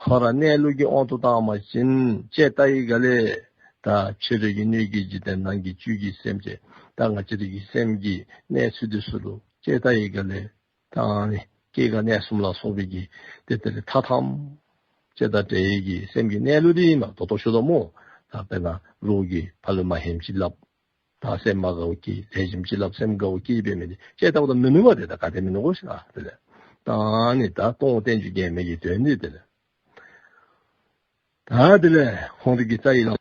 ཁོ་ར་གནས་ལུགས་ཀྱི་དབང་དུ་བཏང་བ་ཅིན་དཔྱད་བལྟ་ཡི་ག་ལས་ད་ཕྱི་རོལ་གྱི་སྣོད་ཀྱི་འཇིག་རྟེན་ནང་གི་བཅུད་ཀྱི་སེམས་ཅན་ད་ང་བཅས་རའི་གི་སེམས་ཀྱི་གནས་ཚུལ་འདི་ཚུ་ལུ་དཔྱད་བལྟ་ཡི་ག་ལས་ད་ཨ་ནི་སྐྱེ་རྒ་གནས་གསུམ་ལ་སོགས་པའི་གི་ཏེ་དེ་ལས་མཐའ་ཐམས་ཅད་དང་བྲལ་བའི་གི་སེམས་ཀྱི་གནས་ལུགས་འདི་ཨིནམ་ད་ལྟོ་ཞུ་དོ་སྨོ། ད་དཔེར་ན་རོགས་ཀྱིས་ཕར་ལུ་མ་ཧེམ་ཅིག་སླབ། ད་སེམས་མ་དགའཝ་སྐྱེ། ལེགས་ཤོམ་ཅིག་སླབ་སེམས་དགའཝ་སྐྱེ་འབད་མི་འདི་དཔྱད་བལྟཝ་ད་མི་ནུས་པ་དེ་ད་ག་དེ་མི་ནུས་གོ་ཤེས་ཨ། དེ་ལས་ད་ཨ་ནི་ད་སྟོང་རྟེན་གྱི་རྒྱན་མའི་གི་དོན་འདི་དེ་ལས་ད་དེ་ལས་ཁོང་དེ་གི་རྩ་བའི་ལམ་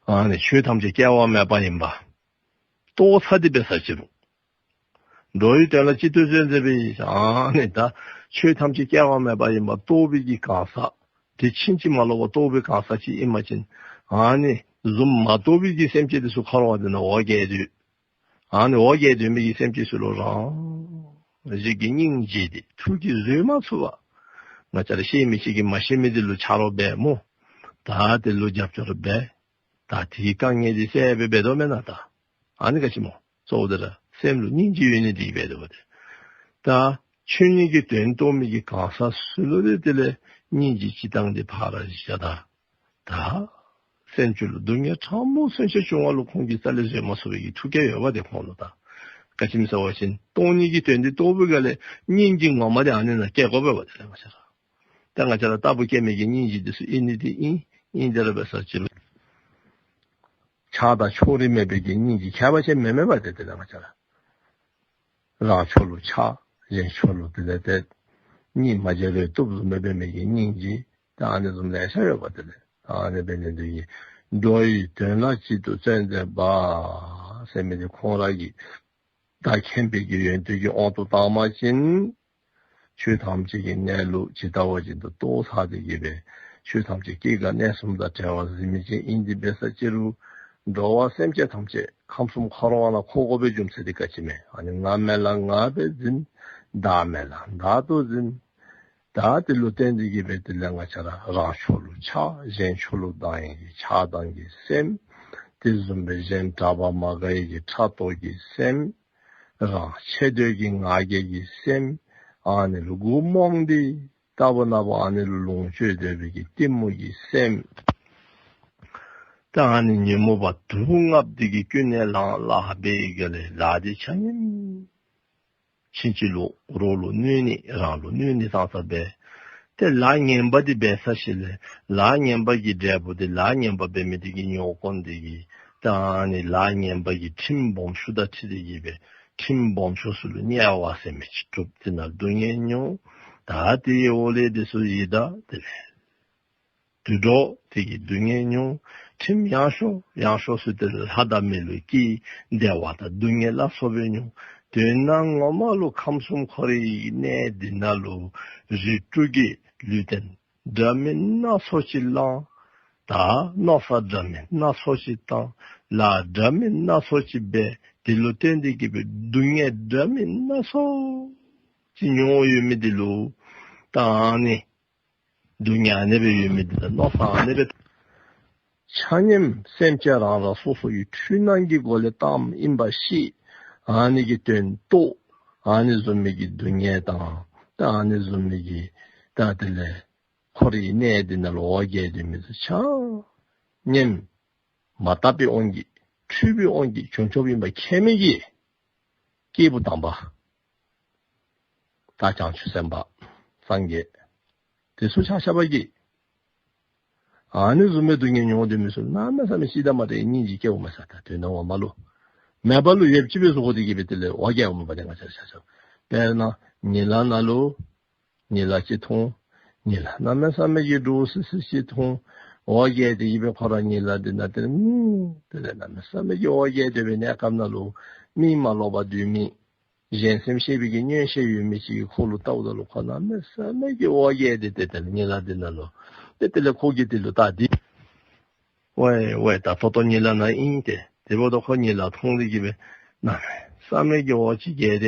ཨ་ནི་ཆོས་ཐམས་ཅད་སྐྱེ་བ་མེད་པ་ཡིན་པ། རྟོགས་ཚར་ཏེ་འབད་ས་ཅི་རུང་། འགྲོ་བའི་དོན་ལ་ཅི་སྟེ་བརྩོན་མཛད་པའི་ཨ་ནི་ད་ཆོས་ཐམས་ཅད་སྐྱེ་བ་མེད་པ་ཡིན་པ་རྟོགས་པའི་གི་གང་ཟག་དེ་ཕྱིན་ཅི་མ་ལོག་པ་རྟོགས་པའི་གང་ཟག་ཅིག་ཨིན་པ་ཅིན་ཨ་ནི་བཟུམ་མ་རྟོགས་པའི་གི་སེམས་ཅན་དེ་ཚུ་འཁོར་བ་འདི་ནང་འོ་བརྒྱལ་དོ། ཨ་ནི་འོ་བརྒྱལ་དོ་མི་གི་སེམས་ཅན་ཚུ་ལུ་རང་བཞིན་གྱིས་སྙིང་རྗེ་སྟེ་ཐུགས་ཀྱིས་བཟོད་མ་ཚུགས་པར་ང་བཅས་ར་ཤེས་མི་ཅིག་གིས་མ་ཤེས་མི་དེ་ལུ་ཆ་རོགས་འབད་སྨོ། ད་དེ་ལུ་རྒྱབ་སྐྱོར་འབད། ད་དེའི་དཀའ་ངལ་དེ་སེལ་བའི་འབད་དོ་མེན་ན་ད། ཨ་ནི་ག་ཅི་སྨོ། གཙོ་བོ་དེ་ར་སེམས་ལུ་སྙིང་རྗེ་ཡོད་ནི་དེ་གིས་འབད་དོ་བ་དེ། ད་ཆོས་ཉིད་ཀྱི་དོན་རྟོགས་མི་གི་གང་ཟག་ཚུ་ལུ་དེ་དེ་ལས་སྙིང་རྗེ་ཅིག་བཏང་སྟེ་ཕར་བཞག་ད། ད་སེམས་ཅན་ལུ་སྡུག་བསྔལ་ཕྲ་མོ་ཚུན་ཆད་བྱུང་བ་ལུ་ཁོང་གིས་རྩ་ལས་བཟོད་མ་ཚུགས་པའི་གི་ཐུགས་བསྐྱེད་ཡོད་པ་དེ་ཁོང་ལུ་ད། ག་ཅི་སྨོ་ཟེར་བ་ཅིན་སྟོང་ཉིད་ཀྱི་དོན་དེ་རྟོགས་པའི་སྒང་ལས་སྙིང་རྗེ་ངོ་མ་དེ་ཨ་ནི་ནང་སྐྱེ་དགོ་པས་པ་དེ་ལས་ང་བཅས་ར། ད་ང་བཅས་ར་ལྟ་བུ་སྐྱེ་མེད་ཀྱི་སྙིང་རྗེ་དེ་ཚུ་ཨིན་ནི་དེ་ཨིན། ཨིན་དེ་ར་འབད་ས་ཅི་རུང་ཆགས་སྡང་ཕྱོགས་རིས་མེད་པའི་གི་སྙིང་རྗེ་ཁྱད་པར་ཅན་མེན་མེན་པ་དེ་དེ་ལས་ང་བཅས་ར། རང་ཕྱོགས་ལུ་ཆགས་གཞན་ཕྱོགས་ལུ་དེ་ལས་དེ་གཉིས་མ་བརྗེ་རོའི་གཏུབ་བཟུམ་སྦེ་འབད་མི་གི་སྙིང་རྗེ་ད་ཨ་ནི་བཟུམ་ལེ་ཤ་ཡོད་པ་དེ་ལས། ཨ་ནི་འབད་ནི་དེ་གིས་འགྲོ་བའི་དོན་ལ་ཅི་སྟེ་བརྩོན་མཛད་པ་ཟེར་མི་དེ་ཁོང་ར་གིས་ད་མཁྱེན་པའི་གི་ཡོན་ཏན་གྱི་དབང་དུ་བཏང་བ་ཅིན་ཆོས་ཐམས་ཅད་ཀྱི་གནས་ལུགས་ཇི་ལྟ་བ་བཞིན་དུ་རྟོགས་ཚར་ཏེ་གི་སྦེ་ཆོས་ཐམས་ཅད་སྐྱེ་རྒ་གནས་གསུམ་དང་བྲལ་བ་གཟིགས་མི་ཅིག་ཨིན་ཏེ་འབད་ས་ཅི་རུང་འགྲོ་བ་སེམས་ཅན་ཐམས་ཅད་ཁམས་གསུམ་འཁོར་བ་ནང་འཁོར་དགོ་པའི་རྒྱུ་མཚན་དེ་ག་ཅི་སྨོ། ཨ་ནི་ང་མེད་ལ་ང་སྦེ་འཛིན། བདག་མེད་ལ་བདག་ཏུ་འཛིན། ད་དེ་ལུ་བརྟེན་ཏེ་གི་སྦེ་དེ་ལས་ང་བཅས་ར་རང་ཕྱོགས་ལུ་ཆགས་གཞན་ཕྱོགས་ལུ་སྡང་ཡི་གི་ཆགས་སྡང་གི་སེམས། དེ་བཟུམ་སྦེ་གཞན་གྲགས་པ་མ་དགའ་ཡི་གི་ཕྲག་དོག་གི་སེམས། རང་ཆེ་འདོད་ཀྱི་ང་རྒྱལ་གྱི་སེམས། ཨ་ནི་ལུ་མགུ་རྨོངས་ཏེ་ལྟ་བུ་ན་བུ་ཨ་ནི་ལུ་ལོངས་སྤྱོད་འདོད་པའི་གི་གཏི་མུག་གི་སེམས། ད་ཨ་ནི་ཉོན་མོངས་པ་དུག་ལྔ་འདི་གིས་ཀུན་ནས་བསླངས་བསླངས་སྦེ་གི་ལས་ལཱ་འདི་ཆ་མཉམ་ཕྱིན་ཅི་ལོག་རོགས་ལུ་གནོད་ནི་རང་ལུ་གནོད་ནི་ཙང་ཙ་འབད། ཏེ་ལཱ་ངན་པ་འདི་འབད་ས་ཅིག་ལས་ལཱ་ངན་པ་གི་འབྲས་བུ་འདི་ལཱ་ངན་པ་འབད་མི་འདི་གི་ཉོ་དགོ་ནི་འདི་གིས་ད་ཨ་ནི་ལཱ་ངན་པ་གི་ཁྲིམས་སྦོམ་ཤོས་དང་འཁྲིལ་ཏེ་གི་སྦེ་ཁྲིམས་སྦོམ་ཤོས་ཚུ་ལུ་དམྱལ་བ་ཟེར་མི་ཅིག་གྲུབ། དེ་ནང་སྡུག་བསྔལ་མྱོང་། ད་དེའི་འོག་ལས་དེ་ཚུ་ཡི་དྭགས་དེ་ལས་དུད་འགྲོ་དེ་གི་སྡུག་བསྔལ་མྱོང་། ཁྲིམས་ཡང་ཤོས་ཡང་ཤོས་ཚུ་དེ་ལྷ་དང་མི་ལུ་སྐྱེ། བདེ་བ་དང་སྡུག་བསྔལ་ལ་སོགས་པའི་མྱོང་། དོན་ངོ་མ་ལུ་ཁམས་གསུམ་འཁོར་བའི་གནས་འདི་ནང་ལུ་རིགས་དྲུག་གི་ལུས་རྟེན་འདྲ་མིན་སྣ་ཚོགས་ཅིག་བླངས། ད་མནོ་བསམ་འདྲ་མིན་སྣ་ཚོགས་ཅིག་བཏང་། ལཱ་འདྲ་མིན་སྣ་ཚོགས་ཅིག་འབད། དེ་ལུ་བརྟེན་ཏེ་གི་སྦེ་སྡུག་བསྔལ་འདྲ་མིན་སྣ་ཚོགས་ཅིག་མྱོང་ཡོད་མི་འདི་ལུ་ད་ཨ་ནི་སྡུག་བསྔལ་ཨ་ནི་སྦེ་ཡོད་མི་འདི་དང་མནོ་བསམ་ཨ་ནི་སྦེ་ཆ་མཉམ་སེམས་ཅན་རང་རང་སོ་སོ་གི་འཁྲུལ་སྣང་གི་སྒོ་ལས་བཏངམ་ཨིན་པ་ཤེས། ཨ་ནི་གི་དོན་རྟོགས། ཨ་ནི་བཟུམ་མའི་གི་སྡུག་བསྔལ་དང་ད་ཨ་ནི་བཟུམ་མའི་གི་ད་དེ་ལས་འཁོར་བའི་གནས་འདི་ནང་ལུ་འོ་བརྒྱལ་སྡོད་མི་ཚུ་ཆ་མཉམ་མ་དག་པའི་དབང་གིས་འཁྲུལ་པའི་དབང་གིས་བྱུང་བྱུངམ་ཨིན་པ་མཁྱེན་མི་གི་སྐྱེས་བུ་དམ་པ་ད་བྱང་ཆུབ་སེམས་དཔའ་སངས་རྒྱས་དེ་ཚུ་ཆ་ཁྱབ་ཀྱིས་ཨ་ནི་བཟུམ་མའི་སྡུག་བསྔལ་མྱོང་སྡོད་མི་ཚུ་གནམ་མེད་ས་མེད་ཅིག་ད་མ་དྲན་སྙིང་རྗེ་སྐྱེཝ་མས་ས། ད་དོན་ངོ་མ་ལུ་མེད་པ་ལུ་ཡོདཔ་ཅིག་སྦེ་བཟོ་དགོ་དེ་གིས་སྦེ་དེ་ལས་འོ་བརྒྱལཝ་མས་པ་དེ་ང་བཅས་ཆ་ཁྱབ། དཔེར་ན་ཉི་ལ་ནང་ལུ་ཉི་ལ་ཅིག་མཐོང་། ཉི་ལ་གནམ་མེད་ས་མེད་ཀྱི་འདྲོག་སི་སི་ཅིག་མཐོང་། འོ་བརྒྱལ་དེ་གིས་སྦེ་ཁོ་ར་ཉི་ལ་འདི་ནང་དེ་ལས་ཨུམ་དེ་ལས་གནམ་མེད་ས་མེད་ཀྱི་འོ་བརྒྱལ་སྡོད་པའི་གནས་སྐབས་ནང་ལུ་མིག་མ་ལོག་པར་སྡོད་མི་གཞན་སེམས་ཤེས་པའི་གི་མངོན་ཤེས་ཡོད་མི་ཅིག་གིས་ཁོ་ལུ་བལྟཝ་ད་ལུ་ཁོ་གནམ་མེད་ས་མེད་ཀྱི་འོ་བརྒྱལ་ཏེ་ཏེ་དེ་ལས་ཉི་ལ་འདི་ནང་ལུ་ཏེ་དེ་ལས་ཁོ་གིས་དེ་ལུ་བལྟ་སྟེ་ཝའི་ཝའི་ད་ད་ལྟོ་ཉི་ལ་ནང་ཨིན་ཏེ། དེ་འབདཝ་ད་ཁོ་ཉི་ལ་མཐོང་སྟེ་གིས་སྦེ་གནམ་མེད་ས་མེད་ཀྱི་འོ་ཅིག་བརྒྱལ་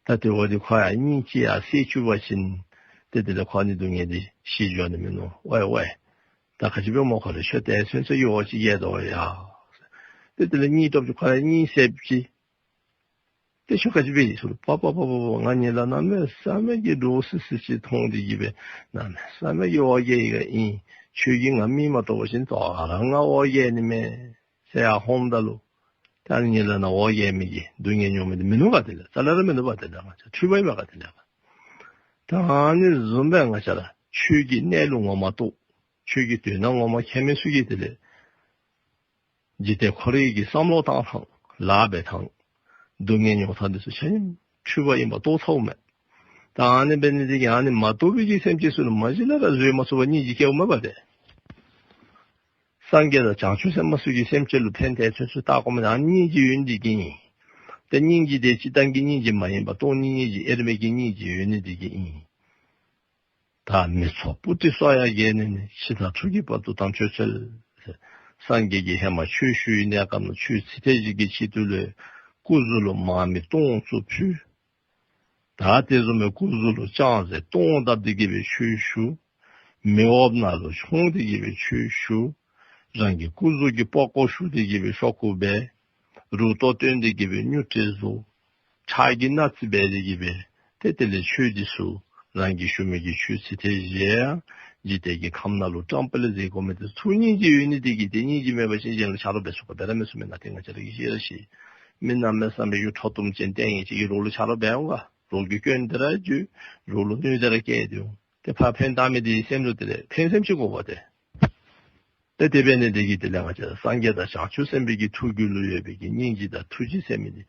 ཏེ་ད་དེ་འོ་འདི་ཁོ་ཡང་སྙིང་རྗེ་ཡར་སད་བཅུག་པ་ཅིན་ཏེ་དེ་ལས་ཁོ་ཨ་ནི་སྡུག་བསྔལ་འདི་ཞི་འགྱོ་ནི་མིན་ནུག། ཝའི་ཝའི་ད་ག་ཅི་སྦེ་སྨོ་ཁོ་ར་ཁྱོད་དེ་ཚུན་ཚོད་ཀྱི་འོ་ཅིག་བརྒྱལ་དོ་ཡ། ཏེ་དེ་ལས་སྙིང་སྟོབས་ཀྱིས་ཁོ་ཡང་སྙིང་སདཔ་ཅིག་ཏེ་ཁྱོད་ག་ཅི་འབད་ཡི་ཟེར་ལོ། པ་པ་པ་པ་པ་ང་ཉི་ལ་གནམ་མེད་ས་མེད་ཀྱི་འདྲོག་སི་སི་ཅིག་མཐོང་སྟེ་གིས་སྦེ་གནམ་མེད་ས་མེད་ཀྱི་འོ་བརྒྱལ་ཡི་ག་ཨིན། ཁྱོད་ཀྱིས་ང་མིག་མ་གཏོགས་པ་ཅིན་ད་ག་ར་ང་འོ་བརྒྱལ་ནི་མས་ཟེར་ཡར་ཧོངམ་ད་ལུ་ད་ཉི་ལ་ནང་འོ་བརྒྱལ་མི་གི་སྡུག་བསྔལ་མྱོང་མི་འདི་མིན་ནུག་ག། དེ་ལས་རྩ་ལས་ར་མིན་ནུག་པ། དེ་ལས་ང་བཅས་འཁྲུལ་པ་ཨིན་པ་ག། དེ་ལས་ད་ཨ་ནི་བཟུམ་སྦེ་ང་བཅས་ར་ཆོས་ཀྱི་གནས་ལུགས་ངོ་མ་རྟོགས། ཆོས་ཀྱི་དོན་དག་ངོ་མ་མཁྱེན་མི་ཚུ་གིས་དེ་ལས་འཇིག་རྟེན་འཁོར་བའི་གི་བསམ་བློ་བཏང་ཐངས་ལཱ་འབད་ཐངས་སྡུག་བསྔལ་མྱོང་ཐངས་འདི་ཚུ་ཆ་མཉམ་འཁྲུལ་པ་ཨིན་པ་རྟོགས་ཚརཝ་མས། ད་ཨ་ནི་འབད་ནི་འདི་གིས་ཨ་ནི་མ་རྟོགས་པའི་གི་སེམས་ཅན་ཚུ་ལུ་མ་གཞི་ལས་ར་བཟོད་མ་ཚུགས་པར་སྙིང་རྗེ་སྐྱེཝ་མས་པ་ཏེ། སངས་རྒྱས་དང་བྱང་ཆུབ་སེམས་དཔའ་ཚུ་གིས་སེམས་ཅན་ལུ་ཕན་ཐོགས་ཚུན་ཚོད་བལྟ་དགོ་མི་ཨ་ནི་སྙིང་རྗེ་ཡོད་ནི་འདི་གིས་ཨིན། ཏེ་སྙིང་རྗེ་དེ་སྤྱིར་བཏང་གི་སྙིང་རྗེ་མ་ཡིན་པར་སྟོང་ཉིད་སྙིང་རྗེ་དབྱེར་མེད་ཀྱི་སྙིང་རྗེ་ཡོད་ནི་འདི་གིས་ཨིན། ད་མི་ཚོགས་སྤུ་གྲི་སོགས་ཡང་བགད་ནས་ནི་ཕྱི་དང་ཕྲུ་གུའི་བར་དུ་དམ་ཆོས་འཚོལ། སངས་རྒྱས་ཀྱིས་ཧེ་མ་ཆོས་ཞུ་བའི་གནས་སྐབས་ནང་ཆོས་ཚིག་ཐེངས་བཞི་གི་ཆེད་དུ་ལུ་སྐུ་གཟུགས་ལུ་མར་མེ་སྟོང་ཚུ་ཕུལ། ད་དེ་བཟུམ་མའི་སྐུ་གཟུགས་ལུ་ལྕང་ཟས་སྟོང་བཏབ་སྟེ་གི་སྦེ་ཆོས་ཞུ། མེ་འོབས་ནང་ལུ་མཆོངས་ཏེ་གི་སྦེ་ཆོས་ཞུ། རང་གི་སྐུ་གཟུགས་ཀྱི་པགས་ཀོ་བཤུ་སྟེ་གི་སྦེ་ཤོག་ཀུ་སྦེ། རུ་ཏོ་བཏོན་ཏེ་གི་སྦེ་སྨྱུག་སྤྲེལ་བཟོ། ཁྲག་གི་སྣ་རྩི་འབད་དེ་གི་སྦེ། ཏེ་དེ་ལས་ཆོས་འདི་ཚུ་རང་གིས་ཞུ་མི་གི་ཆོས་ཚིག་ཐེངས་བཞི་ཡང་འཇིག་རྟེན་གྱི་ཁམས་ནང་ལུ་བཀྲམ་སྤེལ་མཛད་དགོ་མི་འདི་ཐུགས་སྙིང་རྗེ་ཡོད་ནི་འདི་གིས། ཏེ་སྙིང་རྗེ་མེད་པ་ཅིན་གཞན་ལུ་ཆ་རོགས་འབད་ཚུགས་ག་འབད་ར་མི་ཚུགས་མེན་ན། ཏེ་ང་བཅས་ར་གིས་ཤེས་ར་ཤེས། མི་གནམ་མེད་ས་མེད་ཀྱི་ཁྲོ་གཏུམ་ཅན་ལྟས་ངན་ཅིག་གིས་རོགས་ལུ་ཆ་རོགས་འབད་འོང་ག། རོགས་ཀྱི་སྐྱོན་འདི་ར་བརྗོད། རོགས་ལུ་གནོད་འདི་ར་བསྐྱལ་ཏེ་འོང་། ཏེ་ཕར་ཕན་བཏགས་མི་འདི་སེམས་ལུ་དེ་ལས་ཕན་སེམས་ཅིག་དགོ་པ་ཏེ། ཏེ་དེ་འབད་ནི་འདི་གིས་དེ་ལས་ང་བཅས་སངས་རྒྱས་དང་བྱང་ཆུབ་སེམས་དཔའི་གི་ཐུགས་རྒྱུད་ལུ་ཡོད་པའི་གི་སྙིང་རྗེ་དང་ཐུགས་རྗེ་ཟེར་མི་འདི་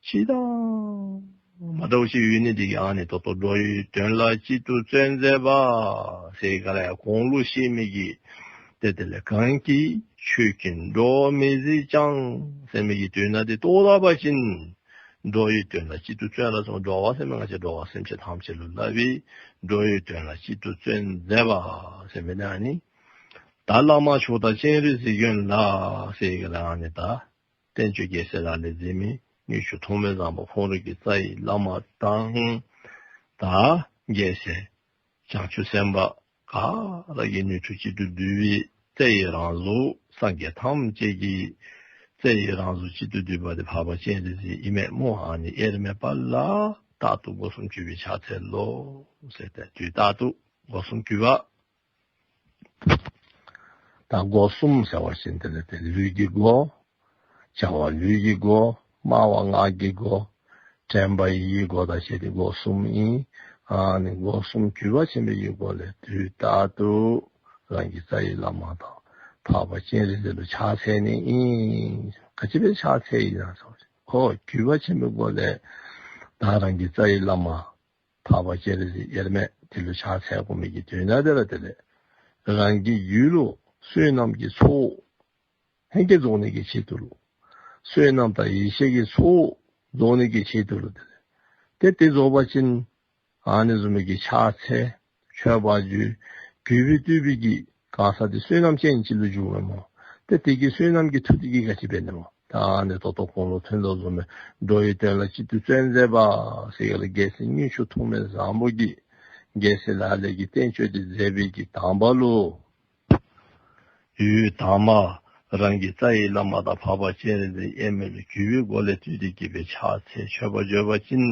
ཅི་དང་མ་འདྲཝ་ཅིག་ཡོད་ནི་འདི་གིས་ཨ་ནི་ད་ལྟོ་འགྲོ་བའི་དོན་ལ་གཅིག་ཏུ་བརྩོན་མཛད་པ་ཟེར་ག་ར་ཡང་གོང་ལུ་བཤད་མི་གི་ཏེ་དེ་ལས་གང་གིས་ཆོས་ཀུན་འགྲོ་མི་གཟིགས་ཀྱང་ཟེར་མི་གི་དོན་དག་འདི་རྟོགས་ད་པ་ཅིན། འགྲོ་བའི་དོན་ལ་གཅིག་ཏུ་བརྩོན་ལ་སོགས། འགྲོ་བ་ཟེར་མི་ང་བཅས་འགྲོ་བ་སེམས་ཅན་ཐམས་ཅད་ལུ་སླབ་པའི་འགྲོ་བའི་དོན་ལ་གཅིག་ཏུ་བརྩོན་མཛད་པ་ཟེར་མི་ནི་ཨ་ནི། ད་བླ་མ་མཆོག་དང་སྤྱན་རས་གཟིགས་མགོན་ལ་ཟེར་གི་ལ་ཨ་ནི་ད་བསྟན་བཅོས་རྒྱལ་སྲས་ལག་ལེན་འཛིན་མི་དངུལ་ཆུ་ཐོགས་མེད་བཟང་པོ་ཁོང་རའི་གི་རྩ་བའི་བླ་མ་དང་ད་རྒྱལ་སྲས་བྱང་ཆུབ་སེམས་དཔའ་ག་ར་གི་ནུས་མཐུ་གཅིག་ཏུ་བསྡུས་པའི་རྩ་བའི་རང་གཟུགས། སངས་རྒྱས་ཐམས་ཅད་ཀྱི་རྩ་བའི་རང་གཟུགས་གཅིག་ཏུ་བསྡུས་པ་འདི་འཕགས་པ་སྤྱན་རས་གཟིགས་ཨིན་མས་སྨོ། ཨ་ནི་དབྱེར་མེད་པ་ལ་རྟག་ཏུ་སྒོ་གསུམ་གུས་པས་ཕྱག་འཚལ་ལོ་ཟེར་ཏེ་དུས་རྟག་ཏུ་སྒོ་གསུམ་གུས་པ། ད་སྒོ་གསུམ་ཟེར་བ་ཅིན་དེ་ལས་ཏེ་ལུས་ཀྱི་སྒོ། བྱ་བ་ལུས་ཀྱི་སྒོ། སྨྲ་བ་ངག་གི་སྒོ། དྲན་པ་ཡིད་ཀྱི་སྒོ་དང་བཅས་ཏེ་སྒོ་གསུམ་ཨིན། ཨ་ནི་སྒོ་གསུམ་གུས་པ་ཆེན་པོའི་གི་སྒོ་ལས་དུས་རྟག་ཏུ་རང་གི་རྩ་བའི་བླ་མ་དང་འཕགས་པ་སྤྱན་རས་གཟིགས་ལུ་ཕྱག་འཚལ་ནི་ཨིན། ག་ཅི་སྦེ་ཕྱག་འཚལ་ཡི་ན་ཟེར་བ་ཅིན་ཁོ་གུས་པ་ཆེན་པོའི་སྒོ་ལས་ད་རང་གི་རྩ་བའི་བླ་མ་འཕགས་པ་སྤྱན་རས་གཟིགས་དབྱེར་མེད་དེ་ལུ་ཕྱག་འཚལ་དགོ་མི་གི་དོན་དག་དེ་ར་དེ་ལས་རང་གི་རྒྱུད་ལུ་བསོད་ནམས་ཀྱི་ཚོགས་ལྷན་སྐྱེས་རྫོགས་ནི་གི་ཆེད་དུ་ལུ། བསོད་ནམས་དང་ཡེ་ཤེས་ཀྱི་ཚོགས་རྫོགས་ནི་གི་ཆེད་དུ་ལུ་དེ་ལས། ཏེ་དེ་རྫོགས་པ་ཅིན་ཨ་ནི་བཟུམ་མའི་གི་ཕྱག་འཚལ་མཆོད་པར་བརྗོད་གུས་པས་བཏུད་པའི་གི་གང་ཟག་དེ་བསོད་ནམས་ཅན་ཅིག་ལུ་འགྱུརཝ་མས་སྨོ། ཏེ་དེ་གི་བསོད་ནམས་ཀྱི་མཐུ་དེ་གིས་ག་ཅི་འབད་ནི་སྨོ། ད་ཨ་ནི་ད་ལྟོ་གོང་ལུ་ཐོན་དོ་བཟུམ་མའི་འགྲོ་བའི་དོན་ལ་གཅིག་ཏུ་བརྩོན་མཛད་པ་ཟེར་གི་ལ་རྒྱལ་སྲས་དངུལ་ཆུ་ཐོགས་མེད་བཟང་པོ་གིས་རྒྱལ་སྲས་ལག་ལེན་གྱི་བསྟན་བཅོས་དེ་མཛད་པའི་གི་དང་པ་ལུ་ཡུལ་དང་པ་རང་གི་རྩ་བའི་བླ་མ་དང་འཕགས་པ་སྤྱན་རས་གཟིགས་དབྱེར་མེད་ལུ་གུས་པའི་སྒོ་ལས་བཏུད་དེ་གི་སྦེ་ཕྱག་འཚལ་མཆོད་པར་བརྗོད་པ་ཅིན།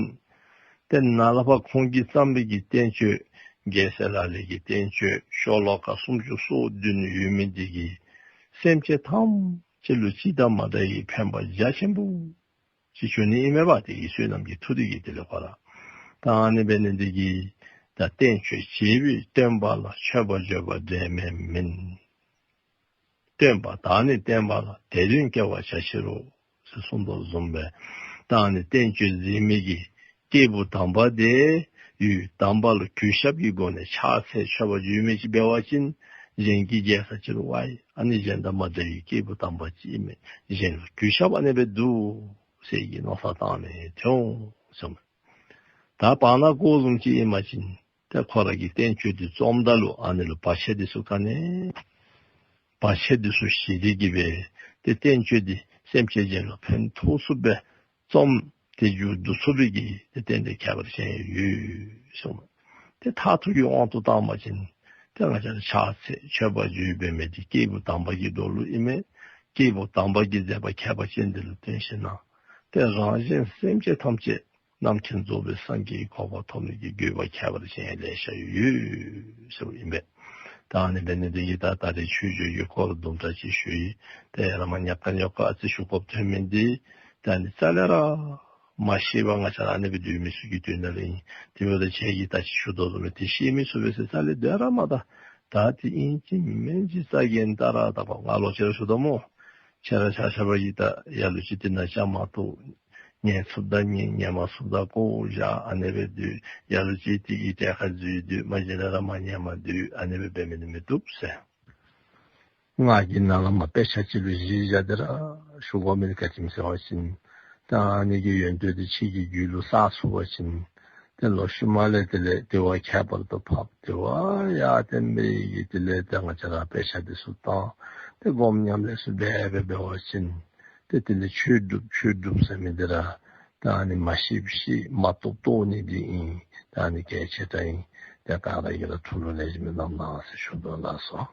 ཏེ་ནཱ་ལས་ཕར་ཁོང་གིས་བརྩམས་པའི་གི་བསྟན་བཅོས་རྒྱལ་སྲས་ལག་ལེན་གྱི་བསྟན་བཅོས་ཤོ་ལོ་ཀ་སུམ་ཅུ་སོ་བདུན་ཡོད་མི་འདི་གིས་སེམས་ཅན་ཐམས་ཅད་ལུ་གཅིག་དང་མ་འདྲ་བའི་ཕན་པ་རྒྱ་ཆེན་པོ་ཅིག་བྱུང་ནི་ཨིན་མས་པ། དེ་གི་བསོད་ནམས་ཀྱི་མཐུ་དེ་གིས་དེ་ལས་ཁོ་ར། ད་ཨ་ནི་འབད་ནི་འདི་གིས་ད་བསྟན་བཅོས་བྱས་པའི་སྟོན་པ་ལ་མཆོད་པར་བརྗོད་པ་འབྲལ་མེད་མིན། སྟོན་པ་དང་ནི་བསྟན་པ་ལ་དད་འདུན་སྐྱེ་བར་བྱ་ཕྱིར་རོ། ཟེར་གསུངས་དོ་བཟུམ་སྦེ་ད་ཨ་ནི་བསྟན་བཅོས་མཛད་མི་གི་སྐྱེས་བུ་དམ་པ་དེ་ཡུལ་དམ་པ་ལུ་གུས་ཞབས་ཀྱི་སྒོ་ནས་ཕྱག་འཚལ་མཆོད་པར་བརྗོད་མི་ཅིག་འབད་བ་ཅིན་གཞན་གྱིས་མཇལ་ས་ཅིག་རུང་ཝའི་ཨ་ནི་གཞན་དང་མ་འདྲ་བའི་སྐྱེས་བུ་དམ་པ་ཅིག་ཨིན་མས། གཞན་ལུ་གུས་ཞབས་ཨ་ནི་སྦེ་འདུག་ཟེར་གྱི་མནོ་བསམ་བཏང་ནི་ཐོན་འོང་ཟེར་མས། ད་བར་ན་གོ་བཟུམ་ཅིག་ཨིན་པ་ཅིན་ཏེ་ཁོ་ར་གིས་བསྟན་བཅོས་འདི་རྩོམ་ད་ལུ་ཨ་ནི་ལུ་བར་ཆད་འདི་ཚུ་ག་ནི་བར་ཆད་འདི་ཚུ་ཞི་སྟེ་གི་སྦེ་ཏེ་བསྟན་བཅོས་འདི་སེམས་ཅན་གཞན་ལུ་ཕན་ཐོགས་ཚུགསཔ་སྦེ་རྩོམ་སྟེ་མཇུག་བསྡུ་ཚུགས་པའི་གི་ཏེ་རྟེན་འབྲེལ་ཁྱད་པར་ཅན་ཡོད་གསུངས། ཏེ་མཐར་ཐུག་གི་དབང་དུ་བཏང་བ་ཅིན་ཏེ་ང་བཅས་ར་ཕྱག་འཚལ་མཆོད་པར་བརྗོད་འབད་མི་འདི་སྐྱེས་བུ་དམ་པ་གི་འགྲོ་ལུགས་ཨིན་མས། སྐྱེས་བུ་དམ་པ་གི་མཛད་པ་ཁྱད་པར་ཅན་འདི་ལུ་བརྟེན་ཞིནམ་ལས་ཏེ་རང་གཞན་སེམས་ཅན་ཐམས་ཅད་རྣམ་མཁྱེན་རྫོགས་པའི་སངས་རྒྱས་ཀྱི་གོ་འཕང་ཐོབ་ནི་གི་དགོས་པ་ཁྱད་པར་ཅན་ལེ་ཤ་ཡོད་ཟེརཝ་ཨིན་པས། ད་ཨ་ནི་འབད་ནི་འདི་གིས་ད་ད་རེས་ཆོས་བརྗོད་ཀྱི་སྐོར་དུམ་གྲ་ཅིག་ཞུ་ཡི། ཏེ་ཡར་མར་ཉག་ཀ་ཉོག་ཀ་ཨ་ཙི་ཞུ་དགོཔ་ཐོན་མི་འདི་ད་ཨ་ནི་རྩ་ལས་ར་མ་ཤེས་པར་ང་བཅས་ར་ཨ་ནི་སྦེ་སྡོད་མི་ཚུ་གི་དོན་ལུ་ཨིན། དེ་འབདཝ་ད་ཁྱེད་ཀྱིས་ད་ཅི་ཞུ་དོ་བཟུམ་སྦེ་དེ་ཤེས་མི་ཚུགས་པས་ཟེར་རྩ་ལས་སྡོད་ར་མ་ད། ད་དེ་ཨིན་ཅི་མིན་ཅི་རྩ་འགེངས་ད་ར་ད་པ་ང་ལོག་ཅི་ར་ཞུ་དོ་སྨོ། ཁྱེད་ར་ཆ་ཁྱབ་ཀྱིས་ད་ལ་ལུ་ཅིག་དེ་ནང་བཅའ་མར་གཏོགས་ཉན་ཚུགསཔ་ད་ཉན། ཉན་མ་ཚུགསཔ་ད་བཀོ་བཞག། ཨ་ནི་སྦེ་སྡོད། ལ་ལུ་ཅིག་དེ་གི་གྲལ་ཁར་འཛུལ་སྡོད། མ་གཞི་ལས་ར་མ་ཉན་པར་སྡོད། ཨ་ནི་སྦེ་འབད་མི་འདི་མི་བཏུབ་ཟེར། ང་གིས་ནཱ་ལས་མར་དཔེ་ཆ་ཅིག་ལུ་གཞི་བཞག་སྟེ་ར་ཞུ་དགོ་མི་འདི་ག་ཅི་སྨོ་ཟེར་བ་ཅིན་ད་ཨ་ནི་གི་ཡོན་ཏན་འདི་ཁྱེད་ཀྱི་རྒྱུད་ལུ་བསགས་ཚུགས་པ་ཅིན་ཏེ་ལོག་ཤུལ་མ་ལས་དེ་ལས་དེ་བ་ཁྱད་པར་དུ་འཕགས་པ་དེ་བ་ཡར་བསྟན་པའི་གི་དེ་ལས་ཏེ་ང་བཅས་ར་དཔེ་ཆ་འདི་ཚུ་བཏང་སྟེ་སྒོམ་ཉམས་ལེན་ཚུ་འབད་འབད་འབད་བ་ཅིན་ཏེ་དེ་ལས་ཆོས་སྒྲུབ་ཆོས་སྒྲུབ་ཟེར་མི་འདི་ར་ད་ཨ་ནི་མ་ཤེསཔ་ཤེས་མ་རྟོགསཔ་རྟོགས་ནི་འདི་ཨིན། ད་ཨ་ནི་གལ་ཆེ་དྲགས་ཨིན། ཏེ་ག་ར་གིས་ར་ཐུགས་ལུ་ལེགས་ཤོམ་སྦེ་བསྣམས་གནང་ཟེར་ཞུ་དོ་ལགས་སོ།